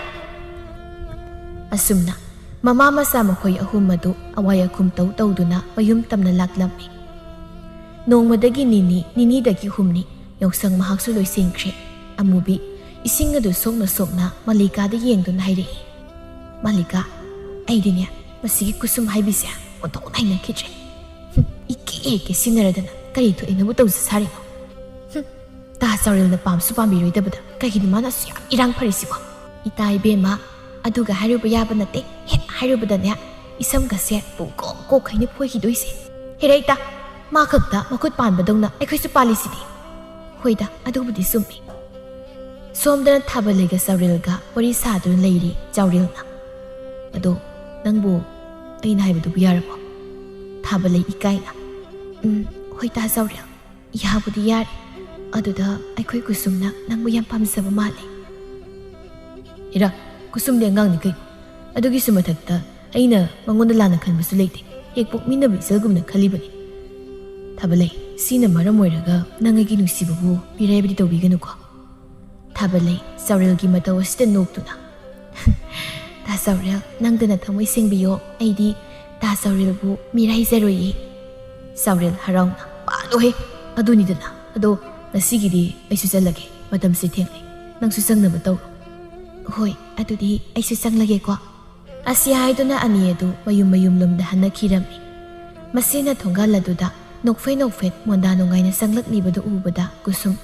ꯑꯁꯨꯝꯅ ꯃꯃꯥ ꯃꯆꯥ ꯃꯈꯣꯏ ꯑꯍꯨꯝ ꯑꯗꯨ ꯑꯋꯥꯏ ꯑꯈꯨꯝ ꯇꯧ ꯇꯧꯗꯨꯅ ꯃꯌꯨꯝ ꯇꯝꯅ ꯂꯥꯛꯂꯝꯃꯤ꯫ ꯅꯣꯡꯃꯗꯒꯤ ꯅꯤꯅꯤ, ꯅꯤꯅꯤꯗꯒꯤ ꯍꯨꯝꯅꯤ, ꯌꯥꯎꯁꯪ ꯃꯍꯥꯛꯁꯨ ꯂꯣꯏꯁꯤꯟꯈ꯭ꯔꯦ꯫ ꯑꯃꯨꯕꯤ ꯏꯁꯤꯡ ꯑꯗꯨ ꯁꯣꯛꯅ ꯁꯣꯛꯅ ꯃꯜꯂꯤꯀꯥꯗ ꯌꯦꯡꯗꯨꯅ ꯍꯥꯏꯔꯛꯏ, "ꯃꯜꯂꯤꯀꯥ, ꯑꯩꯗꯤꯅꯦ, ꯃꯁꯤꯒꯤ ꯀꯨꯁꯨꯝ ꯍꯥꯏꯕꯤꯁꯦ ꯑꯣꯟꯊꯣꯛꯅ ꯍꯩꯅꯈꯤꯗ꯭ꯔꯦ꯫ ꯍꯨꯝ, ꯏꯀꯦ ꯍꯦꯛ ꯀꯦ ꯁꯤꯟꯅꯔꯗꯅ ꯀꯔꯤ ꯊꯣꯛꯑꯦꯅꯕꯨ ꯇꯧꯖ ꯁꯥꯔꯤꯅꯣ? ꯍꯨꯝ, ꯇꯥ ꯆꯥꯎꯔꯦꯜꯅ ꯄꯥꯝꯁꯨ ꯄꯥꯝꯕꯤꯔꯣꯏꯗꯕꯗ ꯀꯩꯒꯤꯅꯣ ꯃꯥꯅ ꯑꯁꯨꯛ ꯌꯥꯝ ꯏꯔꯥꯡ ꯐꯔꯤꯁꯤꯕꯣ?" "ꯏꯇꯥ ꯏꯕꯦꯝꯃ, ꯑꯗꯨꯒ ꯍꯥꯏꯔꯨꯕ ꯌꯥꯕ ꯅꯠꯇꯦ, ꯍꯦꯛ ꯍꯥꯏꯔꯨꯕꯗꯅꯦ, ꯏꯁꯝꯒꯁꯦ ꯄꯨꯡꯀꯣꯛ ꯀꯣꯛꯈꯩꯅꯦ ꯐꯣꯏꯈꯤꯗꯣꯏꯁꯦ꯫ ꯍꯦꯔꯩꯇ, ꯃꯥ ꯈꯛꯇ ꯃꯈꯨꯠ ꯄꯥꯟꯕꯗꯧꯅ ꯑꯩꯈꯣꯏꯁꯨ ꯄꯥꯜꯂꯤꯁꯤꯗꯤ꯫" "ꯍꯣꯏꯗ, ꯑꯗꯨꯕꯨꯗꯤ ꯆꯨꯝꯃꯤ꯫" ꯁꯣꯝꯗꯅ ꯊꯥꯕꯂꯩꯒ ꯆꯥꯎꯔꯦꯜꯒ ꯋꯥꯔꯤ ꯁꯥꯗꯨꯅ ꯂꯩꯔꯤ ꯆꯥꯎꯔꯦꯜꯅ꯫ "ꯑꯗꯣ ꯅꯪꯕꯨ ꯑꯩꯅ ꯍꯥꯏꯕꯗꯨꯕꯨ ꯌꯥꯔꯕꯣ?" ꯊꯥꯕꯂꯩ ꯏꯀꯥꯏꯅ, "ꯎꯝ, ꯍꯣꯏ ꯇꯥ ꯆꯥꯎꯔꯦꯜ, ꯌꯥꯕꯨꯗꯤ ꯌꯥꯔꯦ꯫ ꯑꯗꯨꯗ ꯑꯩꯈꯣꯏ ꯀꯨꯁꯨꯝꯅ ꯅꯪꯕꯨ ꯌꯥꯝ ꯄꯥꯝꯖꯕ ꯃꯥꯜꯂꯦ꯫" "ꯏꯔꯥ, ꯀꯨꯁꯨꯝꯗꯤ ꯑꯉꯥꯡꯅꯤ ꯀꯩꯅꯣ꯫ ꯑꯗꯨꯒꯤꯁꯨ ꯃꯊꯛꯇ ꯑꯩꯅ ꯃꯉꯣꯟꯗ ꯂꯥꯟꯅ ꯈꯟꯕꯁꯨ ꯂꯩꯇꯦ꯫ ꯍꯦꯛ ꯄꯣꯛꯃꯤꯟꯅꯕ ꯏꯆꯜꯒꯨꯝꯅ ꯈꯜꯂꯤꯕꯅꯤ꯫" "ꯊꯥꯕꯂꯩ, ꯁꯤꯅ ꯃꯔꯝ ꯑꯣꯏꯔꯒ ꯅꯪ ꯑꯩꯒꯤ ꯅꯨꯡꯁꯤꯕꯕꯨ ꯃꯤꯔꯥꯏꯕꯗꯤ ꯇꯧꯕꯤꯒꯅꯨꯀꯣ꯫" ꯊꯥꯕꯂꯩ ꯆꯥꯎꯔꯦꯜꯒꯤ ꯃꯇꯧ ꯑꯁꯤꯗ ꯅꯣꯛꯇꯨꯅ, "ꯇꯥ ꯆꯥꯎꯔꯦꯜ, ꯅꯪꯗꯅ ꯊꯃꯣꯏ ꯁꯦꯡꯕꯤꯌꯣ, ꯑꯩꯗꯤ ꯇꯥ ꯆꯥꯎꯔꯦꯜꯕꯨ ꯃꯤꯔꯥꯏꯖꯔꯣꯏꯌꯦ꯫" ꯆꯥꯎꯔꯦꯜ ꯍꯔꯥꯎꯅ, "ꯄꯥꯜꯂꯣꯍꯦ, ꯑꯗꯨꯅꯤꯗꯅ꯫ ꯑꯗꯣ ꯉꯁꯤꯒꯤꯗꯤ ꯑꯩꯁꯨ ꯆꯠꯂꯒꯦ, ꯃꯇꯝꯁꯦ ꯊꯦꯡꯂꯦ꯫ ꯅꯪꯁꯨ ꯆꯪꯅꯕ ꯇꯧꯔꯣ꯫" "ꯍꯣꯏ, ꯑꯗꯨꯗꯤ ꯑꯩꯁꯨ ꯆꯪꯂꯒꯦꯀꯣ꯫" ꯑꯁꯤ ꯍꯥꯏꯗꯨꯅ ꯑꯅꯤ ꯑꯗꯨ ꯃꯌꯨꯝ ꯃꯌꯨꯝꯂꯣꯝꯗ ꯍꯟꯅꯈꯤꯔꯝꯃꯤ꯫ ꯃꯁꯤꯅ ꯊꯣꯡꯒꯥꯜ ꯑꯗꯨꯗ ꯅꯣꯛꯐꯦꯠ ꯅꯣꯛꯐꯦꯠ ꯃꯣꯟꯗꯥ ꯅꯨꯡꯉꯥꯏꯅ ꯆꯪꯂꯛꯂꯤꯕꯗꯨ ꯎꯕꯗ ꯀꯨꯁꯨꯝ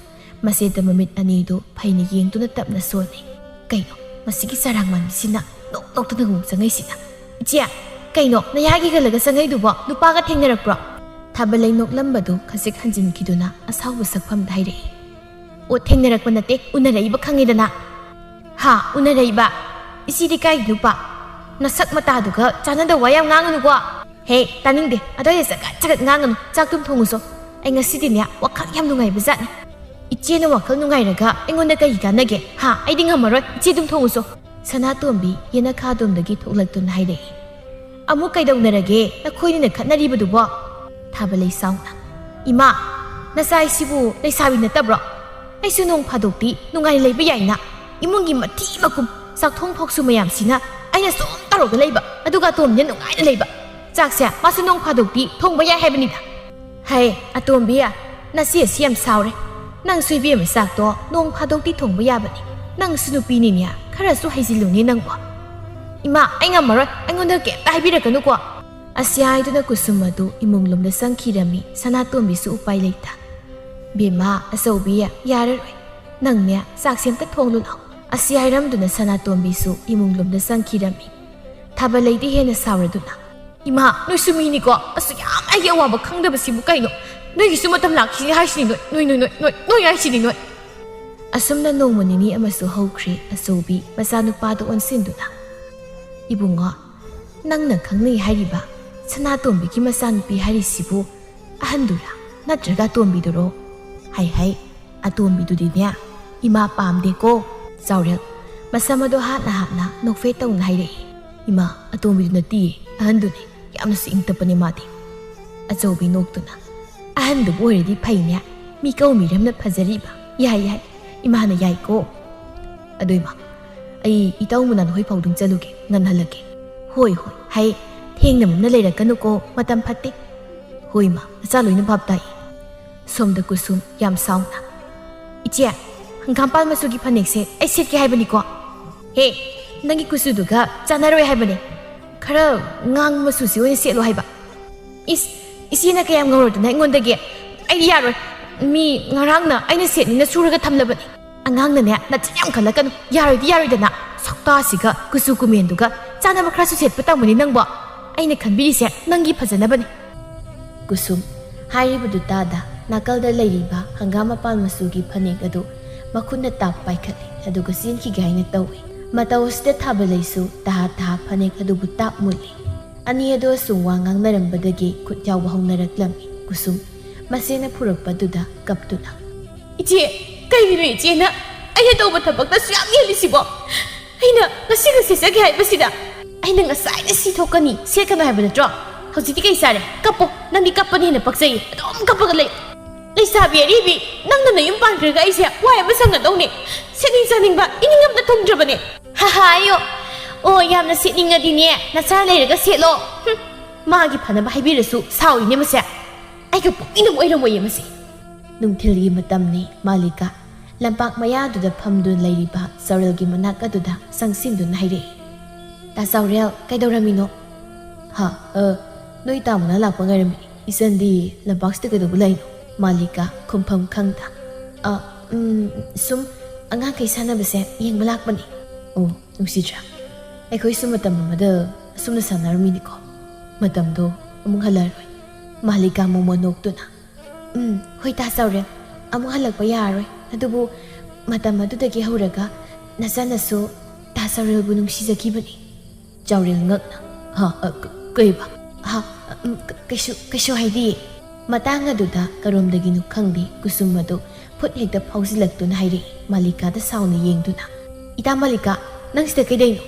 ꯃꯁꯦꯠꯇ ꯃꯃꯤꯠ ꯑꯅꯤꯗꯨ ꯐꯩꯅ ꯌꯦꯡꯗꯨꯅ ꯇꯞꯅ ꯁꯣꯜꯂꯤ꯫ "ꯀꯩꯅꯣ, ꯃꯁꯤꯒꯤ ꯆꯔꯥꯡ ꯃꯥꯟꯕꯤꯁꯤꯅ ꯅꯣꯛ ꯅꯣꯛꯇꯅ ꯑꯃꯨꯛ ꯆꯪꯉꯛꯏꯁꯤꯅ? ꯏꯆꯦ, ꯀꯩꯅꯣ ꯅꯌꯥꯒꯤ ꯒꯜꯂꯒ ꯆꯪꯉꯛꯏꯗꯨꯕꯣ? ꯅꯨꯄꯥꯒ ꯊꯦꯡꯅꯔꯛꯄ꯭ꯔꯣ?" ꯊꯥꯕꯂꯩ ꯅꯣꯛꯂꯝꯕꯗꯨ ꯈꯖꯤꯛ ꯍꯟꯖꯤꯟꯈꯤꯗꯨꯅ ꯑꯁꯥꯎꯕ ꯁꯛꯐꯝꯗ ꯍꯥꯏꯔꯛꯏ꯫ "ꯑꯣ, ꯊꯦꯡꯅꯔꯛꯄ ꯅꯠꯇꯦ, ꯎꯅꯔꯛꯏꯕ ꯈꯪꯉꯤꯗꯅ꯫" "ꯍꯥ, ꯎꯅꯔꯛꯏꯕ? ꯏꯆꯦꯗꯤ ꯀꯥꯏꯒꯤ ꯅꯨꯄꯥ? ꯅꯁꯛ ꯃꯇꯥꯗꯨꯒ ꯆꯥꯟꯅꯗꯕ ꯋꯥ ꯌꯥꯝ ꯉꯥꯡꯒꯅꯨꯀꯣ꯫" "ꯍꯦ, ꯇꯥꯅꯤꯡꯗꯦ, ꯑꯗꯨꯋꯥꯏꯗ ꯆꯒꯠ ꯆꯒꯠ ꯉꯥꯡꯒꯅꯨ, ꯆꯥꯛ ꯇꯨꯝ ꯊꯣꯡꯉꯨꯆꯣ꯫ ꯑꯩ ꯉꯁꯤꯗꯤꯅꯦ ꯋꯥꯈꯜ ꯌꯥꯝ ꯅꯨꯡꯉꯥꯏꯕ ꯖꯥꯠꯅꯤ꯫" "ꯏꯆꯦꯅ ꯋꯥꯈꯜ ꯅꯨꯡꯉꯥꯏꯔꯒ ꯑꯩꯉꯣꯟꯗ ꯀꯔꯤ ꯀꯥꯟꯅꯒꯦ? ꯍꯥ, ꯑꯩꯗꯤ ꯉꯝꯃꯔꯣꯏ, ꯏꯆꯦ ꯑꯗꯨꯝ ꯊꯣꯡꯉꯨꯆꯣ꯫" ꯁꯅꯥꯇꯣꯝꯕꯤ ꯌꯦꯅꯈꯥꯗꯣꯝꯗꯒꯤ ꯊꯣꯛꯂꯛꯇꯨꯅ ꯍꯥꯏꯔꯛꯏ꯫ "ꯑꯃꯨꯛ ꯀꯩꯗꯧꯅꯔꯒꯦ ꯅꯈꯣꯏꯅꯤꯅ ꯈꯠꯅꯔꯤꯕꯗꯨꯕꯣ?" ꯊꯥꯕꯂꯩ ꯁꯥꯎꯅ꯫ "ꯏꯃꯥ, ꯅꯆꯥ ꯑꯩꯁꯤꯕꯨ ꯂꯩꯁꯥꯕꯤ ꯅꯠꯇꯕ꯭ꯔꯣ? ꯑꯩꯁꯨ ꯅꯣꯡ ꯐꯥꯗꯣꯛꯇꯤ ꯅꯨꯡꯉꯥꯏꯅ ꯂꯩꯕ ꯌꯥꯏꯅ꯫ ꯏꯃꯨꯡꯒꯤ ꯃꯊꯤ ꯃꯀꯨꯝ ꯆꯥꯛꯊꯣꯡ ꯐꯥꯎꯁꯨ ꯃꯌꯥꯝꯁꯤꯅ ꯑꯩꯅ ꯁꯨꯝ ꯇꯧꯔꯒ ꯂꯩꯕ, ꯑꯗꯨꯒ ꯑꯇꯣꯝꯕꯤꯅ ꯅꯨꯡꯉꯥꯏꯅ ꯂꯩꯕ꯫ ꯆꯥꯛꯁꯦ ꯃꯥꯁꯨ ꯅꯣꯡ ꯐꯥꯗꯣꯛꯇꯤ ꯊꯣꯡꯕ ꯌꯥꯏ ꯍꯥꯏꯕꯅꯤꯗ꯫ ꯍꯩ, ꯑꯇꯣꯝꯕꯤ, ꯅꯆꯦ ꯑꯁꯤ ꯌꯥꯝ ꯁꯥꯎꯔꯦ꯫ ꯅꯪꯁꯨ ꯏꯕꯦꯝꯃ ꯆꯥꯛꯇꯣ ꯅꯣꯡ ꯐꯥꯗꯣꯛꯇꯤ ꯊꯣꯡꯕ ꯌꯥꯕꯅꯤ꯫ ꯅꯪꯁꯨ ꯅꯨꯄꯤꯅꯤꯅꯦ, ꯈꯔꯁꯨ ꯍꯩꯖꯤꯜꯂꯨꯅꯦ ꯅꯪꯕꯣ꯫ ꯏꯃꯥ, ꯑꯩ ꯉꯝꯃꯔꯣꯏ, ꯑꯩꯉꯣꯟꯗ ꯀꯩꯝꯇ ꯍꯥꯏꯕꯤꯔꯛꯀꯅꯨꯀꯣ꯫ ꯑꯁꯤ ꯍꯥꯏꯗꯨꯅ ꯀꯨꯁꯨꯝ ꯑꯗꯨ ꯏꯃꯨꯡ ꯂꯣꯝꯗ ꯆꯪꯈꯤꯔꯝꯃꯤ꯫ ꯁꯅꯥꯇꯣꯝꯕꯤꯁꯨ ꯎꯄꯥꯏ ꯂꯩꯇ꯫ "ꯕꯦꯝꯃ, ꯑꯆꯧꯕꯤ, ꯌꯥꯔꯔꯣꯏ꯫ ꯅꯪꯅꯦ ꯆꯥꯛꯁꯦ ꯑꯝꯇ ꯊꯣꯡꯂꯨ ꯂꯥꯎ"꯫ ꯑꯁꯤ ꯍꯥꯏꯔꯝꯗꯨꯅ ꯁꯅꯥꯇꯣꯝꯕꯤꯁꯨ ꯏꯃꯨꯡ ꯂꯣꯝꯗ ꯆꯪꯈꯤꯔꯝꯃꯤ꯫ ꯊꯥꯕꯂꯩꯗꯤ ꯍꯦꯟꯅ ꯁꯥꯎꯔꯗꯨꯅ, "ꯏꯃꯥ, ꯅꯣꯏꯁꯨ ꯃꯤꯅꯤꯀꯣ, ꯑꯁꯨꯛ ꯌꯥꯝ ꯑꯩꯒꯤ ꯑꯋꯥꯕ ꯈꯪꯗꯕꯁꯤꯕꯨ ꯀꯩꯅꯣ? ꯅꯣꯏꯒꯤꯁꯨ ꯃꯇꯝ ꯂꯥꯛꯈꯤꯅꯤ ꯍꯥꯏꯁꯤꯅꯤ, ꯅꯣꯏ, ꯅꯣꯏ, ꯅꯣꯏ, ꯅꯣꯏ, ꯅꯣꯏ, ꯅꯣꯏ ꯍꯥꯏꯁꯤꯅꯤ, ꯅꯣꯏ"꯫ ꯑꯁꯨꯝꯅ ꯅꯣꯡꯃ ꯅꯤꯅꯤ ꯑꯃꯁꯨ ꯍꯧꯈ꯭ꯔꯦ꯫ ꯑꯆꯧꯕꯤ ꯃꯆꯥꯅꯨꯄꯥꯗ ꯑꯣꯟꯁꯤꯟꯗꯨꯅ, "ꯏꯕꯨꯡꯉꯣ, ꯅꯪꯅ ꯈꯪꯅꯩ ꯍꯥꯏꯔꯤꯕ ꯁꯅꯥꯇꯣꯝꯕꯤꯒꯤ ꯃꯆꯥꯅꯨꯄꯤ ꯍꯥꯏꯔꯤꯁꯤꯕꯨ ꯑꯍꯟꯗꯨꯔꯥ, ꯅꯠꯇ꯭ꯔꯒ ꯑꯇꯣꯝꯕꯤꯗꯨꯔꯣ?" "ꯍꯥꯏ ꯍꯥꯏ, ꯑꯇꯣꯝꯕꯤꯗꯨꯗꯤꯅꯦ ꯏꯃꯥ ꯄꯥꯝꯗꯦꯀꯣ"꯫ ꯆꯥꯎꯔꯦꯜ ꯃꯁꯝ ꯑꯗꯣ ꯍꯥꯠꯅ ꯍꯥꯠꯅ ꯅꯣꯛꯐꯦꯠ ꯇꯧꯅ ꯍꯥꯏꯔꯛꯏ꯫ "ꯏꯃꯥ, ꯑꯇꯣꯝꯕꯤꯗꯨ ꯅꯠꯇꯤꯌꯦ, ꯑꯍꯟꯗꯨꯅꯤ, ꯌꯥꯝꯅꯁꯨ ꯏꯪ ꯇꯞꯄꯅꯤ ꯃꯥꯗꯤ"꯫ ꯑꯆꯧꯕꯤ ꯅꯣꯛꯇꯨꯅ, "ꯑꯍꯟꯗꯨꯕꯨ ꯑꯣꯏꯔꯗꯤ ꯐꯩꯅꯦ, ꯃꯤ ꯀꯧꯃꯤꯔꯝꯅ ꯐꯖꯔꯤꯕ꯫ ꯌꯥꯏ ꯌꯥꯏ, ꯏꯃꯥꯅ ꯌꯥꯏꯀꯣ꯫ ꯑꯗꯨ ꯏꯃꯥ, ꯑꯩ ꯏꯇꯥꯎ ꯃꯅꯥꯟ ꯍꯣꯏ ꯐꯥꯎꯗꯨꯝ ꯆꯠꯂꯨꯒꯦ, ꯉꯟꯍꯜꯂꯒꯦ"꯫ "ꯍꯣꯏ ꯍꯣꯏ, ꯍꯩ, ꯊꯦꯡꯅ ꯃꯝꯅ ꯂꯩꯔꯛꯀꯅꯨꯀꯣ, ꯃꯇꯝ ꯐꯠꯇꯦ"꯫ "ꯍꯣꯏ ꯏꯃꯥ, ꯃꯆꯥ ꯂꯣꯏꯅ ꯚꯥꯞ ꯇꯥꯏ"꯫ ꯁꯣꯝꯗ ꯀꯨꯁꯨꯝ ꯌꯥꯝ ꯁꯥꯎꯅ, "ꯏꯆꯦ, ꯍꯪꯒꯥꯝꯄꯥꯜ ꯃꯆꯨꯒꯤ ꯐꯅꯦꯛꯁꯦ ꯑꯩ ꯁꯦꯠꯀꯦ ꯍꯥꯏꯕꯅꯤꯀꯣ"꯫ "ꯍꯦ, ꯅꯪꯒꯤ ꯀꯨꯆꯨꯗꯨꯒ ꯆꯥꯟꯅꯔꯣꯏ ꯍꯥꯏꯕꯅꯦ, ꯈꯔ ꯉꯥꯡꯕ ꯃꯆꯨꯁꯤ ꯑꯣꯏꯅ ꯁꯦꯠꯂꯣ ꯍꯥꯏꯕ"꯫ "ꯏꯁ, ꯏꯆꯦꯅ ꯀꯌꯥꯝ ꯉꯧꯔꯗꯅ ꯑꯩꯉꯣꯟꯗꯒꯤ? ꯑꯩꯗꯤ ꯌꯥꯔꯣꯏ, ꯃꯤ ꯉꯔꯥꯡꯅ ꯑꯩꯅ ꯁꯦꯠꯅꯤꯅ ꯁꯨꯔꯒ ꯊꯝꯂꯕꯅꯤ"꯫ "ꯑꯉꯥꯡꯅꯅꯦ ꯅꯆꯤꯟ ꯌꯥꯝ ꯈꯜꯂꯛꯀꯅꯨ, ꯌꯥꯔꯣꯏꯗꯤ ꯌꯥꯔꯣꯏꯗꯅ꯫ ꯁꯛꯇꯥꯁꯤꯒ ꯀꯨꯆꯨ ꯀꯨꯃꯦꯟꯗꯨꯒ ꯆꯥꯟꯅꯕ ꯈꯔꯁꯨ ꯁꯦꯠꯄ ꯇꯝꯃꯨꯅꯦ ꯅꯪꯕꯣ꯫ ꯑꯩꯅ ꯈꯟꯕꯤꯔꯤꯁꯦ ꯅꯪꯒꯤ ꯐꯖꯅꯕꯅꯤ"꯫ ꯀꯨꯁꯨꯝ ꯍꯥꯏꯔꯤꯕꯗꯨ ꯇꯥꯗ ꯅꯥꯀꯜꯗ ꯂꯩꯔꯤꯕ ꯍꯪꯒꯥꯝ ꯃꯄꯥꯟ ꯃꯆꯨꯒꯤ ꯐꯅꯦꯛ ꯑꯗꯨ ꯃꯈꯨꯠꯅ ꯇꯥꯞ ꯄꯥꯏꯈꯠꯂꯤ, ꯑꯗꯨꯒ ꯆꯦꯟꯈꯤꯒꯦ ꯍꯥꯏꯅ ꯇꯧꯏ꯫ ꯃꯇꯧ ꯑꯁꯤꯗ ꯊꯥꯕꯂꯩꯁꯨ ꯇꯍꯥ ꯇꯍꯥ ꯐꯅꯦꯛ ꯑꯗꯨꯕꯨ ꯇꯥꯞ ꯃꯨꯜꯂꯤ꯫ ꯑꯅꯤ ꯑꯗꯨ ꯑꯁꯨꯝ ꯋꯥ ꯉꯥꯡꯅꯔꯝꯕꯗꯒꯤ ꯈꯨꯠ ꯌꯥꯎꯕ ꯍꯧꯅꯔꯛꯂꯝꯃꯤ꯫ ꯀꯨꯁꯨꯝ ꯃꯆꯦꯅ ꯄꯨꯔꯛꯄꯗꯨꯗ ꯀꯞꯇꯨꯅ, "ꯏꯆꯦ, ꯀꯩꯒꯤꯅꯣ ꯏꯆꯦꯅ ꯑꯩꯅ ꯇꯧꯕ ꯊꯕꯛꯇ ꯁꯨꯌꯥꯝ ꯌꯦꯜꯂꯤꯁꯤꯕꯣ? ꯑꯩꯅ ꯉꯁꯤꯒ ꯁꯦꯠꯆꯒꯦ ꯍꯥꯏꯕꯁꯤꯗ? ꯑꯩꯅ ꯉꯁꯥꯏꯅ ꯁꯤ ꯊꯣꯛꯀꯅꯤ, ꯁꯦꯠꯀꯅꯨ ꯍꯥꯏꯕ ꯅꯠꯇ꯭ꯔꯣ? ꯍꯧꯖꯤꯛꯇꯤ ꯀꯩ ꯆꯥꯔꯦ? ꯀꯞꯄꯣ, ꯅꯪꯗꯤ ꯀꯞꯄꯅ ꯍꯦꯟꯅ ꯄꯛꯆꯩꯌꯦ, ꯑꯗꯨꯝ ꯀꯞꯄꯒ ꯂꯩ꯫ ꯂꯩꯁꯥꯕꯤ ꯑꯔꯤꯕꯤ, ꯅꯪꯅ ꯅꯌꯨꯝ ꯄꯥꯟꯈ꯭ꯔꯒ ꯑꯩꯁꯦ ꯋꯥꯏ ꯑꯃ ꯁꯪꯒꯗꯧꯅꯦ꯫ ꯁꯦꯠꯅꯤꯡ ꯆꯥꯅꯤꯡꯕ ꯏꯅꯤꯡ ꯑꯝꯇ ꯊꯨꯡꯗ꯭ꯔꯕꯅꯦ"꯫ ꯍꯥꯏꯌꯣ꯫ ꯑꯣ, ꯌꯥꯝꯅ ꯁꯦꯠꯅꯤꯡꯉꯗꯤꯅꯦ, ꯅꯆꯥ ꯂꯩꯔꯒ ꯁꯦꯠꯂꯣ꯫ ꯍꯨꯝ, ꯃꯥꯒꯤ ꯐꯅꯕ ꯍꯥꯏꯕꯤꯔꯁꯨ ꯁꯥꯎꯔꯤꯅꯦ ꯃꯁꯦ꯫ ꯑꯩꯒ ꯄꯣꯛꯃꯤꯟꯅꯕ ꯑꯣꯏꯔꯝꯃꯣꯏꯌꯦ ꯃꯁꯦ꯫ ꯅꯨꯡꯊꯤꯜꯒꯤ ꯃꯇꯝꯅꯤ꯫ ꯃꯥꯂꯤꯀꯥ ꯂꯝꯄꯥꯛ ꯃꯌꯥꯗꯨꯗ ꯐꯝꯗꯨꯅ ꯂꯩꯔꯤꯕ ꯆꯥꯎꯔꯦꯜꯒꯤ ꯃꯅꯥꯛ ꯑꯗꯨꯗ ꯆꯪꯁꯤꯟꯗꯨꯅ ꯍꯥꯏꯔꯛꯏ꯫ "ꯇꯥ ꯆꯥꯎꯔꯦꯜ, ꯀꯩꯗꯧꯔꯝꯃꯤꯅꯣ?" "ꯍꯥ, ꯑ, ꯅꯣꯏ ꯇꯥꯃꯣꯅ ꯂꯥꯛꯄ ꯉꯥꯏꯔꯝꯃꯤ꯫ ꯏꯆꯟꯗꯤ ꯂꯝꯄꯥꯛꯁꯤꯗ ꯀꯩꯗꯧꯕ ꯂꯥꯛꯏꯅꯣ?" ꯃꯥꯂꯤꯀꯥ ꯈꯨꯝꯐꯝ ꯈꯪꯗ, "ꯑ, ꯎꯝ, ꯁꯨꯝ ꯑꯉꯥꯡꯈꯩ ꯁꯥꯟꯅꯕꯁꯦ ꯌꯦꯡꯕ ꯂꯥꯛꯄꯅꯤ꯫" "ꯑꯣ, ꯅꯨꯡꯁꯤꯗ꯭ꯔꯥ? ꯑꯩꯈꯣꯏꯁꯨ ꯃꯇꯝ ꯑꯃꯗ ꯑꯁꯨꯝꯅ ꯁꯥꯟꯅꯔꯝꯃꯤꯅꯤꯀꯣ꯫ ꯃꯇꯝꯗꯣ ꯑꯃꯨꯛ ꯍꯜꯂꯔꯣꯏ꯫" ꯃꯥꯂꯤꯀꯥ ꯃꯣꯃꯣꯟ ꯅꯣꯛꯇꯨꯅ, "ꯎꯝ, ꯍꯣꯏ ꯇꯥ ꯆꯥꯎꯔꯦꯜ, ꯑꯃꯨꯛ ꯍꯜꯂꯛꯄ ꯌꯥꯔꯔꯣꯏ꯫ ꯑꯗꯨꯕꯨ ꯃꯇꯝ ꯑꯗꯨꯗꯒꯤ ꯍꯧꯔꯒ ꯅꯆꯟꯅꯁꯨ ꯇꯥ ꯆꯥꯎꯔꯦꯜꯕꯨ ꯅꯨꯡꯁꯤꯖꯈꯤꯕꯅꯤ꯫" ꯆꯥꯎꯔꯦꯜ ꯉꯛꯅ, "ꯍꯥ, ꯑ, ꯀ-, ꯀꯩꯕ?" "ꯍꯥ, ꯎꯝ, ꯀ-, ꯀꯩꯁꯨ, ꯀꯩꯁꯨ ꯍꯥꯏꯗꯤꯌꯦ꯫" ꯃꯇꯥꯡ ꯑꯗꯨꯗ ꯀꯔꯣꯝꯗꯒꯤꯅꯣ ꯈꯪꯗꯦ, ꯀꯨꯁꯨꯝ ꯑꯗꯨ ꯐꯨꯠ ꯍꯦꯛꯇ ꯐꯥꯎꯖꯤꯜꯂꯛꯇꯨꯅ ꯍꯥꯏꯔꯛꯏ, ꯃꯥꯂꯤꯀꯥꯗ ꯁꯥꯎꯅ ꯌꯦꯡꯗꯨꯅ, "ꯏꯇꯥ ꯃꯥꯂꯤꯀꯥ, ꯅꯪ ꯁꯤꯗ ꯀꯩꯗꯧꯅꯣ?"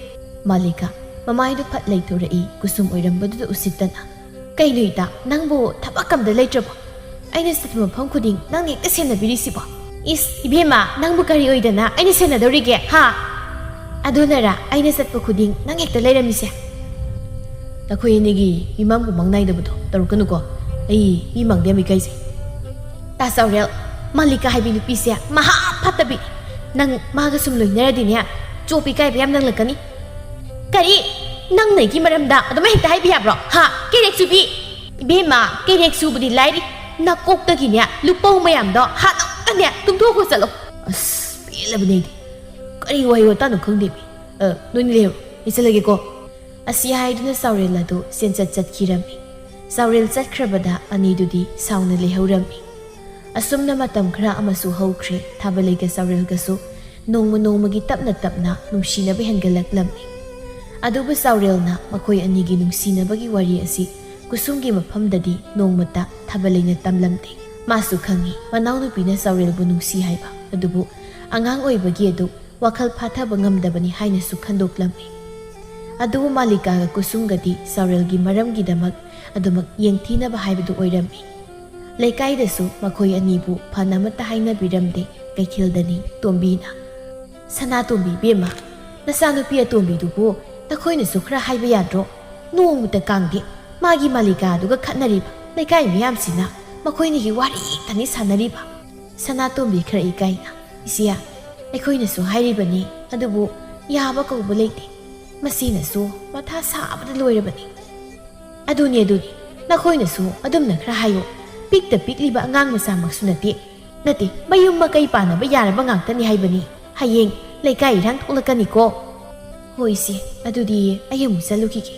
ꯃꯥꯂꯤꯀꯥ ꯃꯃꯥꯏꯗꯨ ꯐꯠ ꯂꯩꯊꯣꯔꯛꯏ, ꯀꯨꯁꯨꯝ ꯑꯣꯏꯔꯝꯕꯗꯨꯗ ꯎꯁꯤꯠꯇꯅ, "ꯀꯩꯅꯣ ꯏꯇꯥ, ꯅꯪꯕꯨ ꯊꯕꯛ ꯑꯝꯗ ꯂꯩꯇ꯭ꯔꯕꯣ? ꯑꯩꯅ ꯆꯠꯄ ꯃꯐꯝ ꯈꯨꯗꯤꯡ ꯅꯪꯅ ꯍꯦꯛꯇ ꯁꯦꯟꯅꯕꯤꯔꯤꯁꯤꯕꯣ?" "ꯏꯁ, ꯏꯕꯦꯝꯃ, ꯅꯪꯕꯨ ꯀꯔꯤ ꯑꯣꯏꯗꯅ ꯑꯩꯅ ꯁꯦꯟꯅꯗꯧꯔꯤꯒꯦ, ꯍꯥ? ꯑꯗꯨꯅꯔ ꯑꯩꯅ ꯆꯠꯄ ꯈꯨꯗꯤꯡ ꯅꯪ ꯍꯦꯛꯇ ꯂꯩꯔꯝꯃꯤꯁꯦ?" "ꯅꯈꯣꯏ ꯑꯅꯤꯒꯤ ꯃꯤꯃꯥꯡꯕꯨ ꯃꯥꯡ ꯅꯥꯏꯗꯕꯗꯣ ꯇꯧꯔꯛꯀꯅꯨꯀꯣ꯫ ꯑꯩ ꯃꯤ ꯃꯥꯡꯗ ꯌꯥꯝ ꯏꯀꯥꯏꯖꯩ꯫" "ꯇꯥ ꯆꯥꯎꯔꯦꯜ, ꯃꯥꯂꯤꯀꯥ ꯍꯥꯏꯕꯤ ꯅꯨꯄꯤꯁꯦ ꯃꯍꯥ ꯐꯠꯇꯕꯤ꯫ ꯅꯪ ꯃꯥꯒ ꯁꯨꯝ ꯂꯣꯏꯅꯔꯗꯤꯅꯦ, ꯆꯣꯞꯄꯤ ꯏꯀꯥꯏꯕ ꯌꯥꯝ ꯅꯪꯂꯛꯀꯅꯤ꯫" "ꯀꯔꯤ? ꯅꯪꯅ ꯑꯩꯒꯤ ꯃꯔꯝꯗ ꯑꯗꯨꯃꯥꯏ ꯍꯦꯛꯇ ꯍꯥꯏꯕ ꯌꯥꯕ꯭ꯔꯣ? ꯍꯥ? ꯀꯩꯔꯦꯛ ꯆꯨꯕꯤ!" "ꯏꯕꯦꯝꯃ, ꯀꯩꯔꯦꯛ ꯆꯨꯕꯗꯤ ꯂꯥꯏꯔꯤ, ꯅꯀꯣꯛꯇꯒꯤꯅꯦ ꯂꯨꯄꯧ ꯃꯌꯥꯝꯗꯣ ꯍꯥꯠꯇꯣꯛꯇꯅꯦ ꯇꯨꯝꯊꯣꯛꯈꯣ ꯆꯠꯂꯣ꯫" "ꯑꯁ, ꯄꯦꯜꯂꯕꯅꯦ ꯑꯩꯗꯤ꯫ ꯀꯔꯤ ꯋꯥꯍꯩ ꯋꯥꯇꯥꯅꯣ ꯈꯪꯗꯦꯃꯤ꯫ ꯑ, ꯅꯣꯏꯅꯤ ꯂꯩꯍꯧꯔꯣ, ꯑꯩ ꯆꯠꯂꯒꯦꯀꯣ꯫" ꯑꯁꯤ ꯍꯥꯏꯗꯨꯅ ꯆꯥꯎꯔꯦꯜ ꯑꯗꯨ ꯆꯦꯟꯆꯠ ꯆꯠꯈꯤꯔꯝꯃꯤ꯫ ꯆꯥꯎꯔꯦꯜ ꯆꯠꯈ꯭ꯔꯕꯗ ꯑꯅꯤꯗꯨꯗꯤ ꯁꯥꯎꯅ ꯂꯩꯍꯧꯔꯝꯃꯤ꯫ ꯑꯁꯨꯝꯅ ꯃꯇꯝ ꯈꯔ ꯑꯃꯁꯨ ꯍꯧꯈ꯭ꯔꯦ꯫ ꯊꯥꯕꯂꯩꯒ ꯆꯥꯎꯔꯦꯜꯒꯁꯨ ꯅꯣꯡꯃ ꯅꯣꯡꯃꯒꯤ ꯇꯞꯅ ꯇꯞꯅ ꯅꯨꯡꯁꯤꯅꯕ ꯍꯦꯟꯒꯠꯂꯛꯂꯝꯃꯤ꯫ ꯑꯗꯨꯕꯨ ꯆꯥꯎꯔꯦꯜꯅ ꯃꯈꯣꯏ ꯑꯅꯤꯒꯤ ꯅꯨꯡꯁꯤꯅꯕꯒꯤ ꯋꯥꯔꯤ ꯑꯁꯤ ꯀꯨꯁꯨꯝꯒꯤ ꯃꯐꯝꯗꯗꯤ ꯅꯣꯡꯃꯇ ꯊꯥꯕꯂꯩꯅ ꯇꯝꯂꯝꯗꯦ꯫ ꯃꯥꯁꯨ ꯈꯪꯏ, ꯃꯅꯥꯎꯅꯨꯄꯤꯅ ꯆꯥꯎꯔꯦꯜꯕꯨ ꯅꯨꯡꯁꯤ ꯍꯥꯏꯕ ꯑꯗꯨꯕꯨ ꯑꯉꯥꯡ ꯑꯣꯏꯕꯒꯤ ꯑꯗꯨ ꯋꯥꯈꯜ ꯐꯥꯊꯕ ꯉꯝꯗꯕꯅꯤ ꯍꯥꯏꯅꯁꯨ ꯈꯟꯗꯣꯛꯂꯝꯃꯤ꯫ ꯑꯗꯨꯕꯨ ꯃꯥꯂꯤꯀꯥꯒ ꯀꯨꯁꯨꯝꯒꯗꯤ ꯆꯥꯎꯔꯦꯜꯒꯤ ꯃꯔꯝꯒꯤꯗꯃꯛ ꯑꯗꯨꯃꯛ ꯌꯦꯡꯊꯤꯅꯕ ꯍꯥꯏꯕꯗꯨ ꯑꯣꯏꯔꯝꯃꯤ꯫ ꯂꯩꯀꯥꯏꯗꯁꯨ ꯃꯈꯣꯏ ꯑꯅꯤꯕꯨ ꯐꯅ ꯑꯃꯠꯇ ꯍꯥꯏꯅꯕꯤꯔꯝꯗꯦ꯫ ꯀꯩꯊꯦꯜꯗꯅꯤ ꯇꯣꯝꯕꯤꯅ, "ꯁꯅꯥꯇꯣꯝꯕꯤ ꯏꯕꯦꯝꯃ, "ꯅꯆꯥꯅꯨꯄꯤ ꯑꯇꯣꯝꯕꯤꯗꯨꯕꯨ ꯅꯈꯣꯏꯅꯁꯨ ꯈꯔ ꯍꯥꯏꯕ ꯌꯥꯗ꯭ꯔꯣ? ꯅꯣꯡꯃꯇ ꯀꯥꯡꯗꯦ꯫ ꯃꯥꯒꯤ ꯃꯥꯂꯤꯀꯥꯗꯨꯒ ꯈꯠꯅꯔꯤꯕ ꯂꯩꯀꯥꯏ ꯃꯤꯌꯥꯝꯁꯤꯅ ꯃꯈꯣꯏꯅꯤꯒꯤ ꯋꯥꯔꯤ ꯈꯛꯇꯅꯤ ꯁꯥꯟꯅꯔꯤꯕ꯫" ꯁꯅꯥꯇꯣꯝꯕꯤ ꯈꯔ ꯏꯀꯥꯏꯅ, "ꯏꯆꯦ, ꯑꯩꯈꯣꯏꯅꯁꯨ ꯍꯥꯏꯔꯤꯕꯅꯤ, ꯑꯗꯨꯕꯨ ꯌꯥꯕ ꯀꯧꯕ ꯂꯩꯇꯦ꯫ ꯃꯁꯤꯅꯁꯨ ꯃꯊꯥ ꯁꯥꯕꯗ ꯂꯣꯏꯔꯕꯅꯤ꯫" "ꯑꯗꯨꯅꯤ, ꯑꯗꯨꯅꯤ꯫ ꯅꯈꯣꯏꯅꯁꯨ ꯑꯗꯨꯝꯅ ꯈꯔ ꯍꯥꯏꯌꯨ꯫ ꯄꯤꯛꯇ ꯄꯤꯛꯂꯤꯕ ꯑꯉꯥꯡ ꯃꯆꯥꯃꯛꯁꯨ ꯅꯠꯇꯦ꯫ ꯅꯠꯇꯦ, ꯃꯌꯨꯝ ꯃꯀꯩ ꯄꯥꯟꯅꯕ ꯌꯥꯔꯕ ꯉꯥꯛꯇꯅꯤ ꯍꯥꯏꯕꯅꯤ꯫ ꯍꯌꯦꯡ ꯂꯩꯀꯥꯏ ꯏꯔꯥꯡ ꯊꯣꯛꯂꯛꯀꯅꯤꯀꯣ꯫" "ꯍꯣꯏ ꯏꯆꯦ, ꯑꯗꯨꯗꯤ ꯑꯩ ꯑꯃꯨꯛ ꯆꯠꯂꯨꯈꯤꯒꯦ꯫"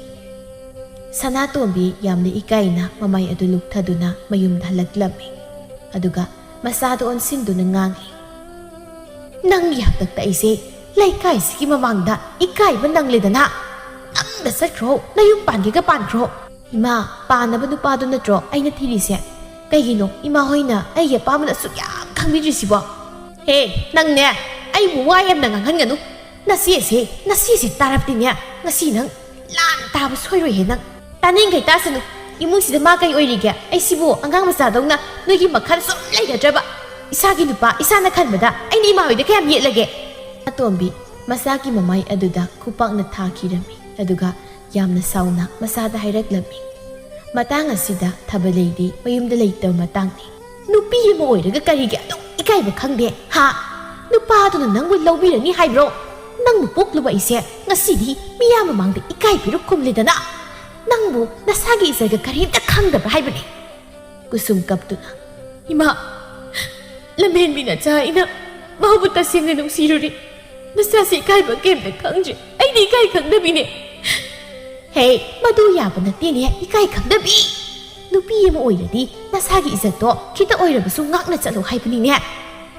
ꯁꯅꯥꯇꯣꯝꯕꯤ ꯌꯥꯝꯅ ꯏꯀꯥꯏꯅ ꯃꯃꯥꯏ ꯑꯗꯨ ꯂꯨꯛꯊꯗꯨꯅ ꯃꯌꯨꯝꯗ ꯍꯜꯂꯛꯂꯝꯃꯤ꯫ ꯑꯗꯨꯒ ꯃꯆꯥꯗ ꯑꯣꯟꯁꯤꯟꯗꯨꯅ ꯉꯥꯡꯂꯤ, "ꯅꯪꯒꯤ ꯍꯥꯛꯇꯛꯇ ꯑꯩꯁꯦ ꯂꯩꯀꯥꯏꯁꯤꯒꯤ ꯃꯃꯥꯡꯗ ꯏꯀꯥꯏꯕ ꯅꯪꯂꯦꯗꯅ꯫ ꯅꯪꯗ ꯆꯠꯈ꯭ꯔꯣ, ꯅꯌꯨꯝ ꯄꯥꯟꯒꯦꯒ ꯄꯥꯟꯈ꯭ꯔꯣ꯫" "ꯏꯃꯥ, ꯄꯥꯟꯅꯕ ꯅꯨꯄꯥꯗꯨ ꯅꯠꯇ꯭ꯔꯣ ꯑꯩꯅ ꯊꯤꯔꯤꯁꯦ? ꯀꯩꯒꯤꯅꯣ ꯏꯃꯥ ꯍꯣꯏꯅ ꯑꯩꯒꯤ ꯑꯄꯥꯝꯕꯗ ꯑꯁꯨꯛ ꯌꯥꯝ ꯈꯪꯕꯤꯗ꯭ꯔꯤꯁꯤꯕꯣ?" "ꯍꯦ, ꯅꯪꯅꯦ, ꯑꯩꯕꯨ ꯋꯥ ꯌꯥꯝꯅ ꯉꯥꯡꯍꯟꯒꯅꯨ꯫ ꯅꯆꯦꯁꯦ, ꯅꯆꯦꯁꯦ ꯇꯥꯔꯕꯗꯤꯅꯦ, ꯉꯁꯤ ꯅꯪ ꯂꯥꯟ ꯇꯥꯕ ꯁꯣꯏꯔꯣꯏꯍꯦ ꯅꯪ꯫" "ꯇꯥꯅꯤꯡꯈꯩ ꯇꯥꯁꯅꯨ꯫ ꯏꯃꯨꯡꯁꯤꯗ ꯃꯥ ꯀꯩ ꯑꯣꯏꯔꯤꯒꯦ? ꯑꯩꯁꯤꯕꯨ ꯑꯉꯥꯡ ꯃꯆꯥꯗꯧꯅ ꯅꯣꯏꯒꯤ ꯃꯈꯥꯗ ꯁꯨꯝ ꯂꯩꯒꯗ꯭ꯔꯕ? ꯏꯁꯥꯒꯤ ꯅꯨꯄꯥ ꯏꯁꯥꯅ ꯈꯟꯕꯗ ꯑꯩꯅ ꯏꯃꯥ ꯍꯣꯏꯗ ꯀꯌꯥꯝ ꯌꯦꯠꯂꯒꯦ?" ꯑꯇꯣꯝꯕꯤ ꯃꯆꯥꯒꯤ ꯃꯃꯥꯏ ꯑꯗꯨꯗ ꯈꯨꯄꯥꯛꯅ ꯊꯥꯈꯤꯔꯝꯃꯤ꯫ ꯑꯗꯨꯒ ꯌꯥꯝꯅ ꯁꯥꯎꯅ ꯃꯆꯥꯗ ꯍꯥꯏꯔꯛꯂꯝꯃꯤ, "ꯃꯇꯥꯡ ꯑꯁꯤꯗ ꯊꯥꯕꯂꯩꯗꯤ ꯃꯌꯨꯝꯗ ꯂꯩꯇꯕ ꯃꯇꯥꯡꯅꯤ꯫ ꯅꯨꯄꯤ ꯑꯃ ꯑꯣꯏꯔꯒ ꯀꯔꯤꯒꯤ ꯑꯗꯨꯛ ꯏꯀꯥꯏꯕ ꯈꯪꯗꯦ, ꯍꯥ? ꯅꯨꯄꯥꯗꯨꯅ ꯅꯪꯕꯨ ꯂꯧꯕꯤꯔꯅꯤ ꯍꯥꯏꯕ꯭ꯔꯣ? ꯅꯪꯕꯨ ꯄꯣꯛꯂꯨꯕ ꯑꯩꯁꯦ ꯉꯁꯤꯗꯤ ꯃꯤꯌꯥꯝ ꯃꯃꯥꯡꯗ ꯏꯀꯥꯏꯕꯤꯔꯨ ꯈꯨꯝꯂꯦꯗꯅ꯫ ꯅꯪꯕꯨ ꯅꯁꯥꯒꯤ ꯏꯖꯠꯒ ꯀꯔꯤꯝꯇ ꯈꯪꯗꯕ꯭ꯔꯥ ꯍꯥꯏꯕꯅꯤ?" ꯀꯨꯁꯨꯝ ꯀꯞꯇꯨꯅ, "ꯏꯃꯥ, ꯂꯝꯍꯦꯟꯕꯤ ꯅꯆꯥ ꯑꯩꯅ ꯃꯥꯕꯨ ꯇꯁꯦꯡꯅ ꯅꯨꯡꯁꯤꯔꯨꯔꯤ꯫ ꯅꯆꯥꯁꯤ ꯏꯀꯥꯏꯕ ꯀꯩꯝꯇ ꯈꯪꯗ꯭ꯔꯤ꯫ ꯑꯩꯗꯤ ꯏꯀꯥꯏ ꯈꯪꯗꯕꯤꯅꯦ꯫" "ꯍꯦ, ꯃꯗꯨ ꯌꯥꯕ ꯅꯠꯇꯦꯅꯦ, ꯏꯀꯥꯏ ꯈꯪꯗꯕꯤ꯫ ꯅꯨꯄꯤ ꯑꯃ ꯑꯣꯏꯔꯗꯤ ꯅꯁꯥꯒꯤ ꯏꯖꯠꯇꯣ ꯈꯤꯇ ꯑꯣꯏꯔꯕꯁꯨ ꯉꯥꯛꯅ ꯆꯠꯂꯣ ꯍꯥꯏꯕꯅꯤꯅꯦ꯫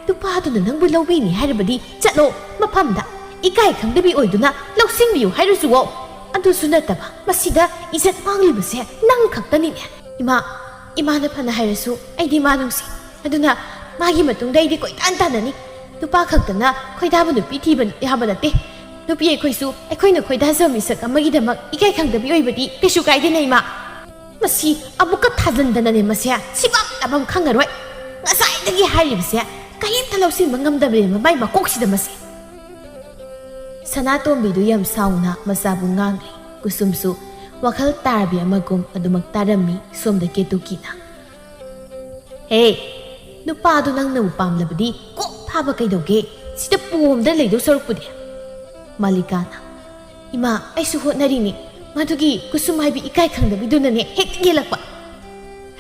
ꯅꯨꯄꯥꯗꯨꯅ ꯅꯪꯕꯨ ꯂꯧꯕꯤꯅꯤ ꯍꯥꯏꯔꯕꯗꯤ ꯆꯠꯂꯣ ꯃꯐꯝꯗ꯫ ꯏꯀꯥꯏ ꯈꯪꯗꯕꯤ ꯑꯣꯏꯗꯨꯅ ꯂꯧꯁꯤꯟꯕꯤꯌꯨ ꯍꯥꯏꯔꯨꯆꯨꯋꯣ꯫ ꯑꯗꯨꯁꯨ ꯅꯠꯇꯕ, ꯃꯁꯤꯗ ꯏꯖꯠ ꯃꯥꯡꯂꯤꯕꯁꯦ ꯅꯪ ꯈꯛꯇꯅꯤꯅꯦ꯫" "ꯏꯃꯥ, ꯏꯃꯥꯅ ꯐꯅ ꯍꯥꯏꯔꯁꯨ ꯑꯩꯗꯤ ꯃꯥ ꯅꯨꯡꯁꯤ꯫ ꯑꯗꯨꯅ ꯃꯥꯒꯤ ꯃꯇꯨꯡꯗ ꯑꯩꯗꯤ ꯀꯣꯏꯇꯥꯟ ꯇꯥꯟꯅꯅꯤ꯫ ꯅꯨꯄꯥ ꯈꯛꯇꯅ ꯈꯣꯏꯗꯥꯕ ꯅꯨꯄꯤ ꯊꯤꯕ ꯌꯥꯕ ꯅꯠꯇꯦ꯫ ꯅꯨꯄꯤ ꯑꯩꯈꯣꯏꯁꯨ ꯑꯩꯈꯣꯏꯅ ꯈꯣꯏꯗꯥꯖꯕ ꯃꯤꯁꯛ ꯑꯃꯒꯤꯗꯃꯛ ꯏꯀꯥꯏ ꯈꯪꯗꯕꯤ ꯑꯣꯏꯕꯗꯤ ꯀꯩꯁꯨ ꯀꯥꯏꯗꯦꯅ, ꯏꯃꯥ꯫" "ꯃꯁꯤ ꯑꯃꯨꯛꯀ ꯊꯥꯖꯟꯗꯅꯅꯦ ꯃꯁꯦ ꯁꯤꯐꯝ ꯇꯥꯐꯝ ꯈꯪꯉꯔꯣꯏ꯫ ꯉꯁꯥꯏꯗꯒꯤ ꯍꯥꯏꯔꯤꯕꯁꯦ ꯀꯔꯤꯝꯇ ꯂꯧꯁꯤꯟꯕ ꯉꯝꯗꯕꯅꯦ ꯃꯃꯥꯏ ꯃꯀꯣꯛꯁꯤꯗ ꯃꯁꯦ꯫" ꯁꯅꯥꯇꯣꯝꯕꯤꯗꯨ ꯌꯥꯝ ꯁꯥꯎꯅ ꯃꯆꯥꯕꯨ ꯉꯥꯡꯂꯦ꯫ ꯀꯨꯁꯨꯝꯁꯨ ꯋꯥꯈꯜ ꯇꯥꯔꯕꯤ ꯑꯃꯒꯨꯝ ꯑꯗꯨꯃꯛ ꯇꯥꯔꯝꯃꯤ꯫ ꯁꯣꯝꯗ ꯀꯦꯇꯨꯀꯤꯅ, "ꯍꯦ, ꯅꯨꯄꯥꯗꯨ ꯅꯪꯅꯕꯨ ꯄꯥꯝꯂꯕꯗꯤ ꯀꯣꯛ ꯐꯥꯕ ꯀꯩꯗꯧꯒꯦ? ꯁꯤꯗ ꯄꯣꯝꯗ ꯂꯩꯗꯧ ꯁꯔꯨꯛꯄꯨꯗꯤ"꯫ ꯃꯥꯂꯤꯀꯥꯅ, "ꯏꯃꯥ, ꯑꯩꯁꯨ ꯍꯣꯠꯅꯔꯤꯅꯤ꯫ ꯃꯗꯨꯒꯤ ꯀꯨꯁꯨꯝ ꯍꯥꯏꯕꯤ ꯏꯀꯥꯏ ꯈꯪꯗꯕꯤꯗꯨꯅꯅꯦ ꯍꯦꯛꯇ ꯌꯦꯜꯂꯛꯄ"꯫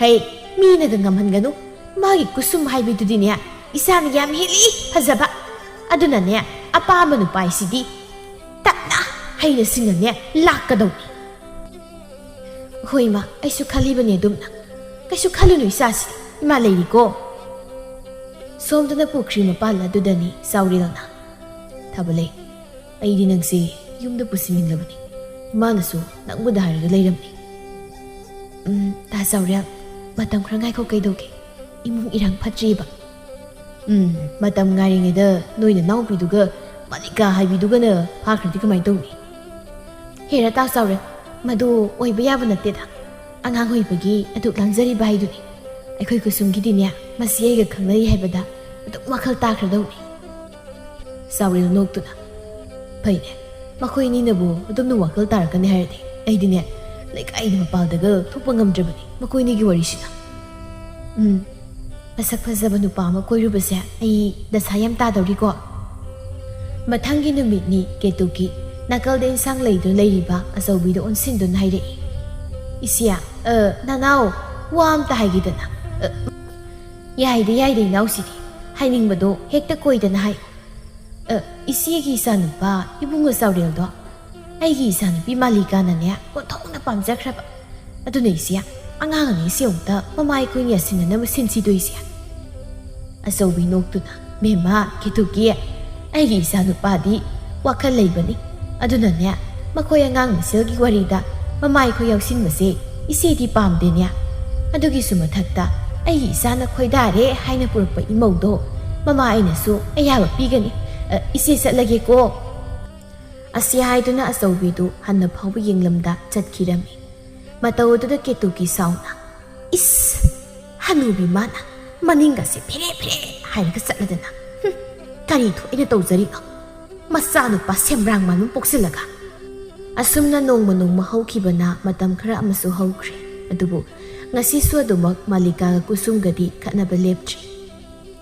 "ꯍꯩ, ꯃꯤꯅꯗ ꯉꯝꯍꯟꯒꯅꯨ꯫ ꯃꯥꯒꯤ ꯀꯨꯁꯨꯝ ꯍꯥꯏꯕꯤꯗꯨꯗꯤꯅꯦ ꯏꯆꯥꯅ ꯌꯥꯝ ꯍꯦꯜꯂꯤ ꯐꯖꯕ꯫ ꯑꯗꯨꯅꯅꯦ ꯑꯄꯥꯝꯕ ꯅꯨꯄꯥ ꯍꯥꯏꯁꯤꯗꯤ ꯇꯞꯅ ꯍꯩꯅ ꯁꯤꯡꯅꯅꯦ ꯂꯥꯛꯀꯗꯧꯅꯤ"꯫ "ꯍꯣꯏ ꯏꯃꯥ, ꯑꯩꯁꯨ ꯈꯜꯂꯤꯕꯅꯦ ꯑꯗꯨꯝꯅ꯫ ꯀꯩꯁꯨ ꯈꯜꯂꯨꯅꯨ ꯏꯆꯥꯁꯤꯗꯤ, ꯏꯃꯥ ꯂꯩꯔꯤꯀꯣ"꯫ ꯁꯣꯝꯗꯅ ꯄꯨꯈ꯭ꯔꯤ ꯃꯄꯥꯟ ꯑꯗꯨꯗꯅꯤ ꯆꯥꯎꯔꯦꯜꯅ, "ꯊꯥꯕꯂꯩ, ꯑꯩꯗꯤ ꯅꯪꯁꯦ ꯌꯨꯝꯗ ꯄꯨꯁꯤꯟꯅꯤꯡꯂꯕꯅꯤ꯫ ꯏꯃꯥꯅꯁꯨ ꯅꯪꯕꯨꯗ ꯍꯥꯏꯔꯒ ꯂꯩꯔꯝꯅꯤ"꯫ "ꯎꯝ, ꯇꯥ ꯆꯥꯎꯔꯦꯜ, ꯃꯇꯝ ꯈꯔ ꯉꯥꯏꯈꯣ ꯀꯩꯗꯧꯒꯦ? ꯏꯃꯨꯡ ꯏꯔꯥꯡ ꯐꯠꯇ꯭ꯔꯤꯕ"꯫ "ꯎꯝ, ꯃꯇꯝ ꯉꯥꯏꯔꯤꯉꯩꯗ ꯅꯣꯏ ꯅꯅꯥꯎꯄꯤꯗꯨꯒ ꯃꯥꯂꯤꯀꯥ ꯍꯥꯏꯕꯤꯗꯨꯒꯅ ꯐꯥꯈ꯭ꯔꯗꯤ ꯀꯃꯥꯏꯅ ꯇꯧꯅꯤ?" "ꯍꯦꯔꯥ ꯇꯥ ꯆꯥꯎꯔꯦꯜ, ꯃꯗꯨ ꯑꯣꯏꯕ ꯌꯥꯕ ꯅꯠꯇꯦꯗ꯫ ꯑꯉꯥꯡ ꯑꯣꯏꯕꯒꯤ ꯑꯗꯨꯛ ꯂꯥꯡꯖꯔꯤꯕ ꯍꯥꯏꯗꯨꯅꯤ꯫ ꯑꯩꯈꯣꯏ ꯀꯨꯁꯨꯝꯒꯤꯗꯤꯅꯦ ꯃꯁꯤ ꯑꯩꯒ ꯈꯪꯅꯔꯤ ꯍꯥꯏꯕꯗ ꯑꯗꯨꯝ ꯋꯥꯈꯜ ꯇꯥꯈ꯭ꯔꯗꯧꯅꯤ"꯫ ꯆꯥꯎꯔꯦꯜ ꯅꯣꯛꯇꯨꯅ, "ꯐꯩꯅꯦ, ꯃꯈꯣꯏ ꯑꯅꯤꯅꯕꯨ ꯑꯗꯨꯝꯅ ꯋꯥꯈꯜ ꯇꯥꯔꯛꯀꯅꯤ ꯍꯥꯏꯔꯗꯤ꯫ ꯑꯩꯗꯤꯅꯦ ꯂꯩꯀꯥꯏꯗ ꯃꯄꯥꯜꯗꯒ ꯊꯣꯛꯄ ꯉꯝꯗ꯭ꯔꯕꯅꯤ ꯃꯈꯣꯏ ꯑꯅꯤꯒꯤ ꯋꯥꯔꯤꯁꯤꯅ꯫ ꯎꯝ, ꯃꯁꯛ ꯐꯖꯕ ꯅꯨꯄꯥ ꯑꯃ ꯀꯣꯏꯔꯨꯕꯁꯦ ꯑꯩ ꯗꯁꯥ ꯌꯥꯝ ꯇꯥꯗꯧꯔꯤꯀꯣ"꯫ ꯃꯊꯪꯒꯤ ꯅꯨꯃꯤꯠꯅꯤ ꯀꯦꯇꯨꯀꯤ ꯅꯥꯀꯜꯗ ꯏꯟꯁꯥꯡ ꯂꯩꯗꯨꯅ ꯂꯩꯔꯤꯕ ꯑꯆꯧꯕꯤꯗ ꯑꯣꯟꯁꯤꯟꯗꯨꯅ ꯍꯥꯏꯔꯛꯏ, "ꯏꯆꯦ, ꯑ, ꯅꯅꯥꯎ, ꯋꯥ ꯑꯝꯇ ꯍꯥꯏꯒꯦꯗꯅ"꯫ "ꯑ, ꯌꯥꯏꯗ, ꯌꯥꯏꯗ, ꯏꯅꯥꯎꯁꯤꯗꯤ꯫ ꯍꯥꯏꯅꯤꯡꯕꯗꯣ ꯍꯦꯛꯇ ꯀꯣꯏꯗꯅ ꯍꯥꯏ꯫ ꯑ, ꯏꯆꯦꯒꯤ ꯏꯆꯥꯅꯨꯄꯥ ꯏꯕꯨꯡꯉꯣ ꯆꯥꯎꯔꯦꯜꯗꯣ ꯑꯩꯒꯤ ꯏꯆꯥꯅꯨꯄꯤ ꯃꯥꯂꯤꯀꯥꯅꯅꯦ ꯑꯣꯟꯊꯣꯛꯅ ꯄꯥꯝꯖꯈ꯭ꯔꯕ꯫ ꯑꯗꯨꯅ ꯏꯆꯦ, ꯑꯉꯥꯡ ꯑꯅꯤꯁꯤ ꯑꯃꯨꯛꯇ ꯃꯃꯥ ꯑꯩꯈꯣꯏꯅ ꯌꯥꯁꯤꯟꯅꯅꯕ ꯁꯤꯟꯁꯤꯗꯣ ꯏꯆꯦ"꯫ ꯑꯆꯧꯕꯤ ꯅꯣꯛꯇꯨꯅ, "ꯃꯦꯝꯃ ꯀꯦꯇꯨꯀꯤ, ꯑꯩꯒꯤ ꯏꯆꯥꯅꯨꯄꯥꯗꯤ ꯋꯥꯈꯜ ꯂꯩꯕꯅꯤ꯫ ꯑꯗꯨꯅꯅꯦ, ꯃꯈꯣꯏ ꯑꯉꯥꯡ ꯃꯁꯦꯜꯒꯤ ꯋꯥꯔꯤꯗ ꯃꯃꯥ ꯑꯩꯈꯣꯏ ꯌꯥꯎꯁꯤꯟꯕꯁꯦ ꯏꯆꯦꯗꯤ ꯄꯥꯝꯗꯦꯅꯦ꯫ ꯑꯗꯨꯒꯤꯁꯨ ꯃꯊꯛꯇ ꯑꯩꯒꯤ ꯏꯆꯥꯅ ꯈꯣꯏꯗꯥꯔꯦ ꯍꯥꯏꯅ ꯄꯨꯔꯛꯄ ꯏꯃꯧꯗꯣ ꯃꯃꯥ ꯑꯩꯅꯁꯨ ꯑꯌꯥꯕ ꯄꯤꯒꯅꯤ꯫ ꯑ, ꯏꯆꯦ ꯆꯠꯂꯒꯦꯀꯣ"꯫ ꯑꯁꯤ ꯍꯥꯏꯗꯨꯅ ꯑꯆꯧꯕꯤꯗꯨ ꯍꯟꯅ ꯐꯥꯎꯕ ꯌꯦꯡꯂꯝꯗ ꯆꯠꯈꯤꯔꯝꯃꯤ꯫ ꯃꯇꯧ ꯑꯗꯨꯗ ꯀꯦꯇꯨꯀꯤ ꯁꯥꯎꯅ, "ꯏꯁ! ꯍꯅꯨꯕꯤ ꯃꯥꯅ ꯃꯅꯤꯡꯒꯁꯦ ꯐꯦꯔꯦ ꯐꯦꯔꯦ ꯍꯥꯏꯔꯒ ꯆꯠꯂꯗꯅ꯫ ꯍꯨꯝ, ꯀꯔꯤ ꯊꯣꯛꯏꯅ ꯇꯧꯖꯔꯤꯅꯣ?" ꯃꯆꯥꯅꯨꯄꯥ ꯁꯦꯝꯕ꯭ꯔꯥꯡ ꯃꯥꯟꯕ ꯄꯣꯛꯁꯤꯜꯂꯒ꯫ ꯑꯁꯨꯝꯅ ꯅꯣꯡꯃ ꯅꯣꯡꯃ ꯍꯧꯈꯤꯕꯅ ꯃꯇꯝ ꯈꯔ ꯑꯃꯁꯨ ꯍꯧꯈ꯭ꯔꯦ꯫ ꯑꯗꯨꯕꯨ ꯉꯁꯤꯁꯨ ꯑꯗꯨꯃꯛ ꯃꯥꯂꯤꯀꯥꯒ ꯀꯨꯁꯨꯝꯒꯗꯤ ꯈꯠꯅꯕ ꯂꯦꯞꯇ꯭ꯔꯤ꯫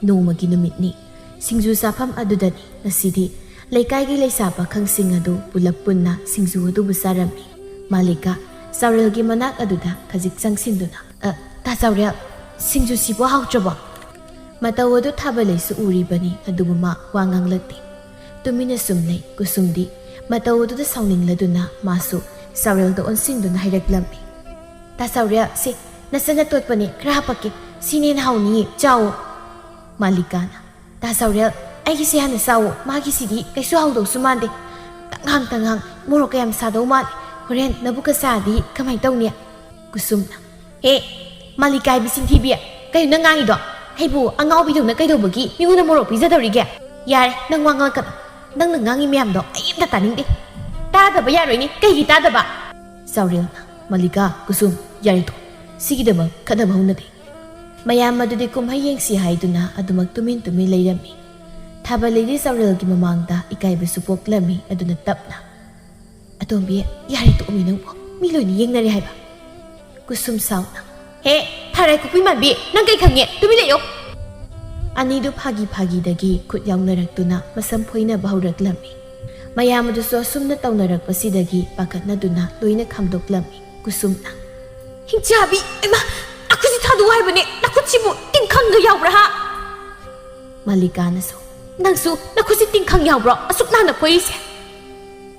ꯅꯣꯡꯃꯒꯤ ꯅꯨꯃꯤꯠꯅꯤ꯫ ꯁꯤꯡꯖꯨ ꯆꯥꯐꯝ ꯑꯗꯨꯗꯅꯤ ꯉꯁꯤꯗꯤ ꯂꯩꯀꯥꯏꯒꯤ ꯂꯩꯁꯥ ꯄꯥꯈꯪꯁꯤꯡ ꯑꯗꯨ ꯄꯨꯂꯞ ꯄꯨꯟꯅ ꯁꯤꯡꯖꯨ ꯑꯗꯨꯕꯨ ꯆꯥꯔꯝꯃꯤ꯫ ꯃꯥꯂꯤꯀꯥ ꯆꯥꯎꯔꯦꯜꯒꯤ ꯃꯅꯥꯛ ꯑꯗꯨꯗ ꯈꯖꯤꯛ ꯆꯪꯁꯤꯟꯗꯨꯅ, "ꯑ, ꯇꯥ ꯆꯥꯎꯔꯦꯜ, ꯁꯤꯡꯖꯨꯁꯤꯕꯨ ꯍꯥꯎꯇ꯭ꯔꯕꯣ?" ꯃꯇꯧ ꯑꯗꯨ ꯊꯥꯕꯂꯩꯁꯨ ꯎꯔꯤꯕꯅꯤ, ꯑꯗꯨꯕꯨ ꯃꯥ ꯋꯥ ꯉꯥꯡꯂꯛꯇꯦ꯫ ꯇꯨꯃꯤꯟꯅ ꯁꯨꯝ ꯂꯩ꯫ ꯀꯨꯁꯨꯝꯗꯤ ꯃꯇꯧ ꯑꯗꯨꯗ ꯁꯥꯎꯅꯤꯡꯂꯗꯨꯅ ꯃꯥꯁꯨ ꯆꯥꯎꯔꯦꯜꯗ ꯑꯣꯟꯁꯤꯟꯗꯨꯅ ꯍꯥꯏꯔꯛꯂꯝꯃꯤ, "ꯇꯥ ꯆꯥꯎꯔꯦꯜ, ꯁꯤ ꯅꯆꯟ ꯑꯇꯣꯠꯄꯅꯤ, ꯈꯔ ꯍꯥꯄꯛꯀꯦ꯫ ꯁꯤꯅ ꯍꯦꯟꯅ ꯍꯥꯎꯅꯤꯌꯦ, ꯆꯥꯎꯑꯣ꯫" ꯃꯥꯂꯤꯀꯥꯅ, "ꯇꯥ ꯆꯥꯎꯔꯦꯜ, ꯑꯩꯒꯤꯁꯤ ꯍꯥꯟꯅ ꯆꯥꯎꯑꯣ꯫ ꯃꯥꯒꯤꯁꯤꯗꯤ ꯀꯩꯁꯨ ꯍꯥꯎꯗꯧꯁꯨ ꯃꯥꯟꯗꯦ꯫ ꯇꯉꯥꯡ ꯇꯉꯥꯡ, ꯃꯣꯔꯣꯛ ꯀꯌꯥꯝ ꯁꯥꯗꯧ ꯃꯥꯜꯂꯦ꯫ ꯍꯣꯔꯦꯟ ꯅꯕꯨꯛꯀ ꯆꯥꯗꯤ ꯀꯃꯥꯏ ꯇꯧꯅꯤ?" ꯀꯨꯁꯨꯝꯅ, "ꯍꯦ, ꯃꯥꯂꯤꯀꯥ ꯍꯥꯏꯕꯤ ꯆꯤꯟꯊꯤꯕꯤ, ꯀꯩꯅꯣ ꯅꯪ ꯉꯥꯡꯉꯤꯗꯣ? ꯑꯩꯕꯨ ꯑꯉꯥꯎꯕꯤꯗꯧꯅ ꯀꯩꯗꯧꯕꯒꯤ ꯃꯤꯉꯣꯟꯗ ꯃꯣꯔꯣꯛ ꯄꯤꯖꯗꯧꯔꯤꯒꯦ? ꯌꯥꯔꯦ, ꯅꯪ ꯋꯥ ꯉꯥꯡꯉꯛꯀꯅꯨ꯫ ꯅꯪꯅ ꯉꯥꯡꯉꯤ ꯃꯌꯥꯝꯗꯣ ꯑꯩ ꯑꯝꯇ ꯇꯥꯅꯤꯡꯗꯦ꯫" "ꯇꯥꯗꯕ ꯌꯥꯔꯣꯏꯅꯦ꯫ ꯀꯩꯒꯤ ꯇꯥꯗꯕ?" ꯆꯥꯎꯔꯦꯜꯅ, "ꯃꯥꯂꯤꯀꯥ, ꯀꯨꯁꯨꯝ, ꯌꯥꯔꯦ ꯇꯣꯛꯑꯣ꯫ ꯁꯤꯒꯤꯗꯃꯛ ꯈꯠꯅꯕ ꯍꯧꯅꯗꯦ꯫" ꯃꯌꯥꯝ ꯑꯗꯨꯗꯤ ꯀꯨꯝꯍꯩ ꯌꯦꯡꯁꯤ ꯍꯥꯏꯗꯨꯅ ꯑꯗꯨꯃꯛ ꯇꯨꯃꯤꯟ ꯇꯨꯃꯤꯟ ꯂꯩꯔꯝꯃꯤ꯫ ꯊꯥꯕꯂꯩꯗꯤ ꯆꯥꯎꯔꯦꯜꯒꯤ ꯃꯃꯥꯡꯗ ꯏꯀꯥꯏꯕꯁꯨ ꯄꯣꯛꯂꯝꯃꯤ꯫ ꯑꯗꯨꯅ ꯇꯞꯅ, "ꯑꯇꯣꯝꯕꯤ, ꯌꯥꯔꯦ ꯇꯣꯛꯑꯣꯃꯤ ꯅꯪꯕꯨ꯫ ꯃꯤ ꯂꯣꯏꯅ ꯌꯦꯡꯅꯔꯦ ꯍꯥꯏꯕ꯫" ꯀꯨꯁꯨꯝ ꯁꯥꯎꯅ, "ꯍꯦ, ꯊꯥꯔꯥꯏ ꯀꯨꯞꯄꯤ ꯃꯥꯟꯕꯤ, ꯅꯪ ꯀꯩ ꯈꯪꯉꯦ? ꯇꯨꯃꯤꯟ ꯂꯩꯌꯣ!" ꯑꯅꯤꯗꯨ ꯐꯥꯒꯤ ꯐꯥꯒꯤꯗꯒꯤ ꯈꯨꯠ ꯌꯥꯎꯅꯔꯛꯇꯨꯅ ꯃꯁꯝ ꯐꯣꯏꯅꯕ ꯍꯧꯔꯛꯂꯝꯃꯤ꯫ ꯃꯌꯥꯝ ꯑꯗꯨꯁꯨ ꯑꯁꯨꯝꯅ ꯇꯧꯅꯔꯛꯄꯁꯤꯗꯒꯤ ꯄꯥꯈꯠꯅꯗꯨꯅ ꯂꯣꯏꯅ ꯈꯥꯝꯗꯣꯛꯂꯝꯃꯤ꯫ ꯀꯨꯁꯨꯝꯅ, "ꯍꯤꯡꯆꯥꯕꯤ, ꯏꯃꯥ, ꯅꯈꯨꯠꯁꯤ ꯊꯥꯗꯣꯛꯎ ꯍꯥꯏꯕꯅꯦ, ꯅꯈꯨꯠꯁꯤꯕꯨ ꯇꯤꯡꯈꯪꯒ ꯌꯥꯎꯕ꯭ꯔꯥ ꯍꯥ?" ꯃꯥꯂꯤꯀꯥꯅꯁꯨ, "ꯅꯪꯁꯨ ꯅꯈꯨꯠꯁꯤ ꯇꯤꯡꯈꯪ ꯌꯥꯎꯕ꯭ꯔꯣ ꯑꯁꯨꯛ ꯅꯥꯟꯅ ꯐꯣꯏꯔꯤꯁꯦ?"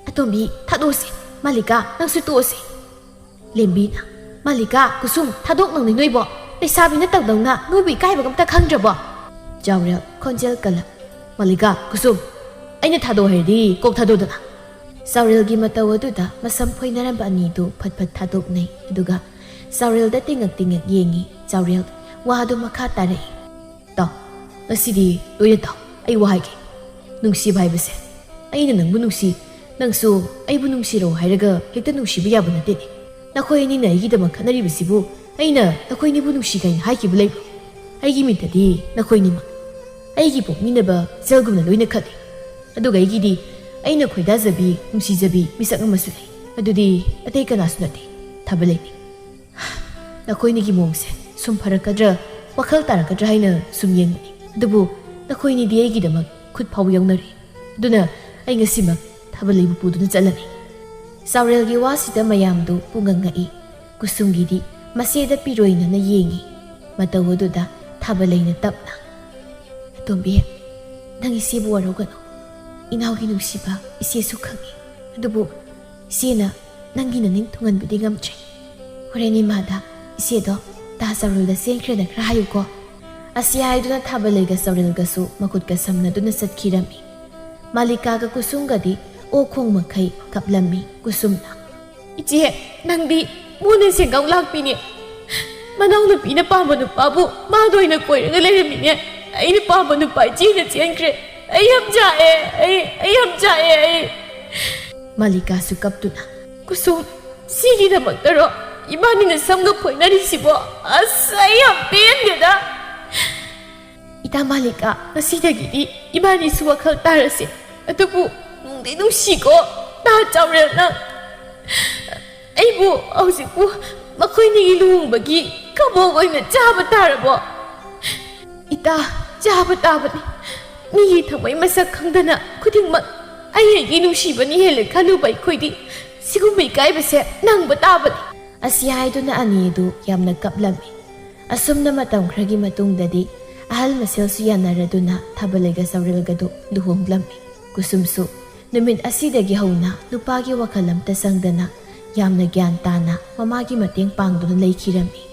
"ꯑꯇꯣꯝꯕꯤ, ꯊꯥꯗꯣꯛꯑꯁꯤ꯫ ꯃꯥꯂꯤꯀꯥ, ꯅꯪꯁꯨ ꯇꯣꯛꯑꯁꯤ꯫" ꯂꯦꯝꯕꯤꯅ, "ꯃꯥꯂꯤꯀꯥ, ꯀꯨꯁꯨꯝ, ꯊꯥꯗꯣꯛꯅꯧꯅꯦ ꯅꯣꯏꯕꯣ꯫ ꯂꯩꯁꯥꯕꯤ ꯅꯠꯇꯕꯗꯧꯅ ꯅꯣꯏꯕꯨ ꯏꯀꯥꯏꯕꯒ ꯑꯝꯇ ꯈꯪꯗ꯭ꯔꯕꯣ?" ꯆꯥꯎꯔꯦꯜ, ꯈꯣꯟꯖꯦꯜ ꯀꯜꯂ, "ꯃꯥꯂꯤꯀꯥ, ꯀꯨꯁꯨꯝ, ꯑꯩꯅ ꯊꯥꯗꯣꯛꯑꯣ ꯍꯥꯏꯔꯗꯤ ꯀꯣꯛ ꯊꯥꯗꯣꯛꯑꯣꯗꯅ꯫" ꯆꯥꯎꯔꯦꯜꯒꯤ ꯃꯇꯧ ꯑꯗꯨꯗ ꯃꯁꯝ ꯐꯣꯏꯅꯔꯝꯕ ꯑꯅꯤꯗꯨ ꯐꯠ ꯐꯠ ꯊꯥꯗꯣꯛꯅꯩ꯫ ꯑꯗꯨꯒ ꯆꯥꯎꯔꯦꯜꯗ ꯇꯤꯡꯉꯛ ꯇꯤꯡꯉꯛ ꯌꯦꯡꯉꯤ꯫ ꯆꯥꯎꯔꯦꯜ ꯋꯥꯗꯨ ꯃꯈꯥ ꯇꯥꯔꯛꯏ꯫ "ꯇꯥꯎ, ꯉꯁꯤꯗꯤ ꯂꯣꯏꯅ ꯇꯥꯎ, ꯑꯩ ꯋꯥ ꯍꯥꯏꯒꯦ꯫ ꯅꯨꯡꯁꯤꯕ ꯍꯥꯏꯕꯁꯦ, ꯑꯩꯅ ꯅꯪꯕꯨ ꯅꯨꯡꯁꯤ, ꯅꯪꯁꯨ ꯑꯩꯕꯨ ꯅꯨꯡꯁꯤꯔꯣ ꯍꯥꯏꯔꯒ ꯍꯦꯛꯇ ꯅꯨꯡꯁꯤꯕ ꯌꯥꯕ ꯅꯠꯇꯦꯅꯦ꯫ ꯅꯈꯣꯏ ꯑꯅꯤꯅ ꯑꯩꯒꯤꯗꯃꯛ ꯈꯠꯅꯔꯤꯕꯁꯤꯕꯨ ꯑꯩꯅ ꯅꯈꯣꯏ ꯑꯅꯤꯕꯨ ꯅꯨꯡꯁꯤ ꯀꯥꯏꯅ ꯍꯥꯏꯈꯤꯕ ꯂꯩꯕ꯭ꯔꯣ? ꯑꯩꯒꯤ ꯃꯤꯠꯇꯗꯤ ꯅꯈꯣꯏꯅꯤꯃꯛ ꯑꯩꯒꯤ ꯄꯣꯛꯃꯤꯟꯅꯕ ꯏꯆꯜꯒꯨꯝꯅ ꯂꯣꯏꯅ ꯈꯠꯂꯤ꯫" ꯑꯗꯨꯒ ꯑꯩꯒꯤꯗꯤ ꯑꯩꯅ ꯈꯣꯏꯗꯥꯖꯕꯤ, ꯅꯨꯡꯁꯤꯖꯕꯤ ꯃꯤꯁꯛ ꯑꯃꯁꯨ ꯂꯩ꯫ ꯑꯗꯨꯗꯤ ꯑꯇꯩ ꯀꯅꯥꯁꯨ ꯅꯠꯇꯦ, ꯊꯥꯕꯂꯩꯅꯤ꯫ ꯅꯈꯣꯏꯅꯤꯒꯤ ꯃꯑꯣꯡꯁꯦ ꯁꯨꯝ ꯐꯔꯛꯀꯗ꯭ꯔꯥ, ꯋꯥꯈꯜ ꯇꯥꯔꯛꯀꯗ꯭ꯔꯥ ꯍꯥꯏꯅ ꯁꯨꯝ ꯌꯦꯡꯕꯅꯤ꯫ ꯑꯗꯨꯕꯨ ꯅꯈꯣꯏꯅꯤꯗꯤ ꯑꯩꯒꯤꯗꯃꯛ ꯈꯨꯠ ꯐꯥꯎ ꯌꯧꯅꯔꯦ꯫ ꯑꯗꯨꯅ ꯑꯩ ꯉꯁꯤꯃꯛ ꯊꯥꯕꯂꯩꯕꯨ ꯄꯨꯗꯨꯅ ꯆꯠꯂꯅꯤ꯫ ꯆꯥꯎꯔꯦꯜꯒꯤ ꯋꯥꯁꯤꯗ ꯃꯌꯥꯝꯗꯨ ꯄꯨꯡꯉꯛ ꯉꯛꯏ꯫ ꯀꯨꯁꯨꯝꯒꯤꯗꯤ ꯃꯆꯦꯗ ꯄꯤꯔꯣꯏꯅꯅ ꯌꯦꯡꯏ꯫ ꯃꯇꯧ ꯑꯗꯨꯗ ꯊꯥꯕꯂꯩꯅ ꯇꯞꯅ, "ꯑꯇꯣꯝꯕꯤ, ꯅꯪ ꯏꯆꯦꯕꯨ ꯋꯥꯔꯧꯒꯅꯨ꯫ ꯏꯅꯥꯎꯒꯤ ꯅꯨꯡꯁꯤꯕ ꯏꯆꯦꯁꯨ ꯈꯪꯏ꯫ ꯑꯗꯨꯕꯨ ꯏꯆꯦꯅ ꯅꯪꯒꯤ ꯅꯅꯤꯡ ꯊꯨꯡꯍꯟꯕꯗꯤ ꯉꯝꯗ꯭ꯔꯦ꯫ ꯍꯣꯔꯦꯟ ꯏꯃꯥꯗ ꯏꯆꯦꯗꯣ ꯇꯥ ꯆꯥꯎꯔꯦꯜꯗ ꯆꯦꯟꯈ꯭ꯔꯦꯅ ꯈꯔ ꯍꯥꯏꯌꯨꯀꯣ"꯫ ꯑꯁꯤ ꯍꯥꯏꯗꯨꯅ ꯊꯥꯕꯂꯩꯒ ꯆꯥꯎꯔꯦꯜꯒꯁꯨ ꯃꯈꯨꯠꯀ ꯁꯝꯅꯗꯨꯅ ꯆꯠꯈꯤꯔꯝꯃꯤ꯫ ꯃꯥꯂꯤꯀꯥꯒ ꯀꯨꯁꯨꯝꯒꯗꯤ ꯑꯣꯛ ꯈꯣꯡ ꯃꯈꯩ ꯀꯞꯂꯝꯃꯤ꯫ ꯀꯨꯁꯨꯝꯅ, "ꯏꯆꯦ, ꯅꯪꯗꯤ ꯃꯣꯟꯅ ꯁꯦꯡꯒꯥꯎ ꯂꯥꯛꯄꯤꯅꯦ꯫ ꯃꯅꯥꯎꯅꯨꯄꯤꯅ ꯄꯥꯝꯕ ꯅꯨꯄꯥꯕꯨ ꯃꯥꯗ ꯑꯣꯏꯅ ꯀꯣꯏꯔꯒ ꯂꯩꯔꯝꯃꯤꯅꯦ꯫ ꯑꯩꯅ ꯄꯥꯝꯕ ꯅꯨꯄꯥ ꯏꯆꯦꯅ ꯆꯦꯟꯈ꯭ꯔꯦ꯫ ꯑꯩ ꯌꯥꯝ ꯆꯥꯛꯑꯦ, ꯑꯩ, ꯑꯩ ꯌꯥꯝ ꯆꯥꯛꯑꯦ, ꯑꯩ"꯫ ꯃꯥꯂꯤꯀꯥꯁꯨ ꯀꯞꯇꯨꯅ, "ꯀꯨꯁꯨꯝ, ꯁꯤꯒꯤꯗꯃꯛꯇꯔꯣ ꯏꯕꯥꯅꯤꯅ ꯁꯝꯒ ꯐꯣꯏꯅꯔꯤꯁꯤꯕꯣ? ꯑꯁ, ꯑꯩ ꯌꯥꯝ ꯄꯦꯟꯗꯦꯗ"꯫ "ꯏꯇꯥ ꯃꯥꯂꯤꯀꯥ, ꯉꯁꯤꯗꯒꯤꯗꯤ ꯏꯕꯥꯅꯤꯁꯨ ꯋꯥꯈꯜ ꯇꯥꯔꯁꯦ꯫ ꯑꯗꯨꯕꯨ ꯅꯨꯡꯗꯤ ꯅꯨꯡꯁꯤꯀꯣ, ꯇꯥ ꯆꯥꯎꯔꯦꯜꯅ꯫ ꯑꯩꯕꯨ ꯍꯧꯖꯤꯛꯄꯨ ꯃꯈꯣꯏꯅꯤꯒꯤ ꯂꯨꯍꯣꯡꯕꯒꯤ ꯀꯕꯣꯛ ꯑꯣꯏꯅ ꯆꯥꯕ ꯇꯥꯔꯕꯣ?" "ꯏꯇꯥ, ꯆꯥꯕ ꯇꯥꯕꯅꯤ꯫ ꯃꯤꯒꯤ ꯊꯃꯣꯏ ꯃꯁꯛ ꯈꯪꯗꯅ ꯈꯨꯗꯤꯡꯃꯛ ꯑꯩ ꯑꯩꯒꯤ ꯅꯨꯡꯁꯤꯕꯅꯤ ꯍꯦꯜꯂꯦ ꯈꯜꯂꯨꯕ ꯑꯩꯈꯣꯏꯗꯤ ꯁꯤꯒꯨꯝꯕ ꯏꯀꯥꯏꯕꯁꯦ ꯅꯪꯕ ꯇꯥꯕꯅꯤ"꯫ ꯑꯁꯤ ꯍꯥꯏꯗꯨꯅ ꯑꯅꯤꯗꯨ ꯌꯥꯝꯅ ꯀꯞꯂꯝꯃꯤ꯫ ꯑꯁꯨꯝꯅ ꯃꯇꯝ ꯈꯔꯒꯤ ꯃꯇꯨꯡꯗꯗꯤ ꯑꯍꯜ ꯃꯁꯦꯜꯁꯨ ꯌꯥꯅꯔꯗꯨꯅ ꯊꯥꯕꯂꯩꯒ ꯆꯥꯎꯔꯦꯜꯒꯗꯨ ꯂꯨꯍꯣꯡꯂꯝꯃꯤ꯫ ꯀꯨꯁꯨꯝꯁꯨ ꯅꯨꯃꯤꯠ ꯑꯁꯤꯗꯒꯤ ꯍꯧꯅ ꯅꯨꯄꯥꯒꯤ ꯋꯥꯈꯜ ꯑꯝꯇ ꯆꯪꯗꯅ ꯌꯥꯝꯅ ꯒ꯭ꯌꯥꯟ ꯇꯥꯅ ꯃꯃꯥꯒꯤ ꯃꯇꯦꯡ ꯄꯥꯡꯗꯨꯅ ꯂꯩꯈꯤꯔꯝꯃꯤ꯫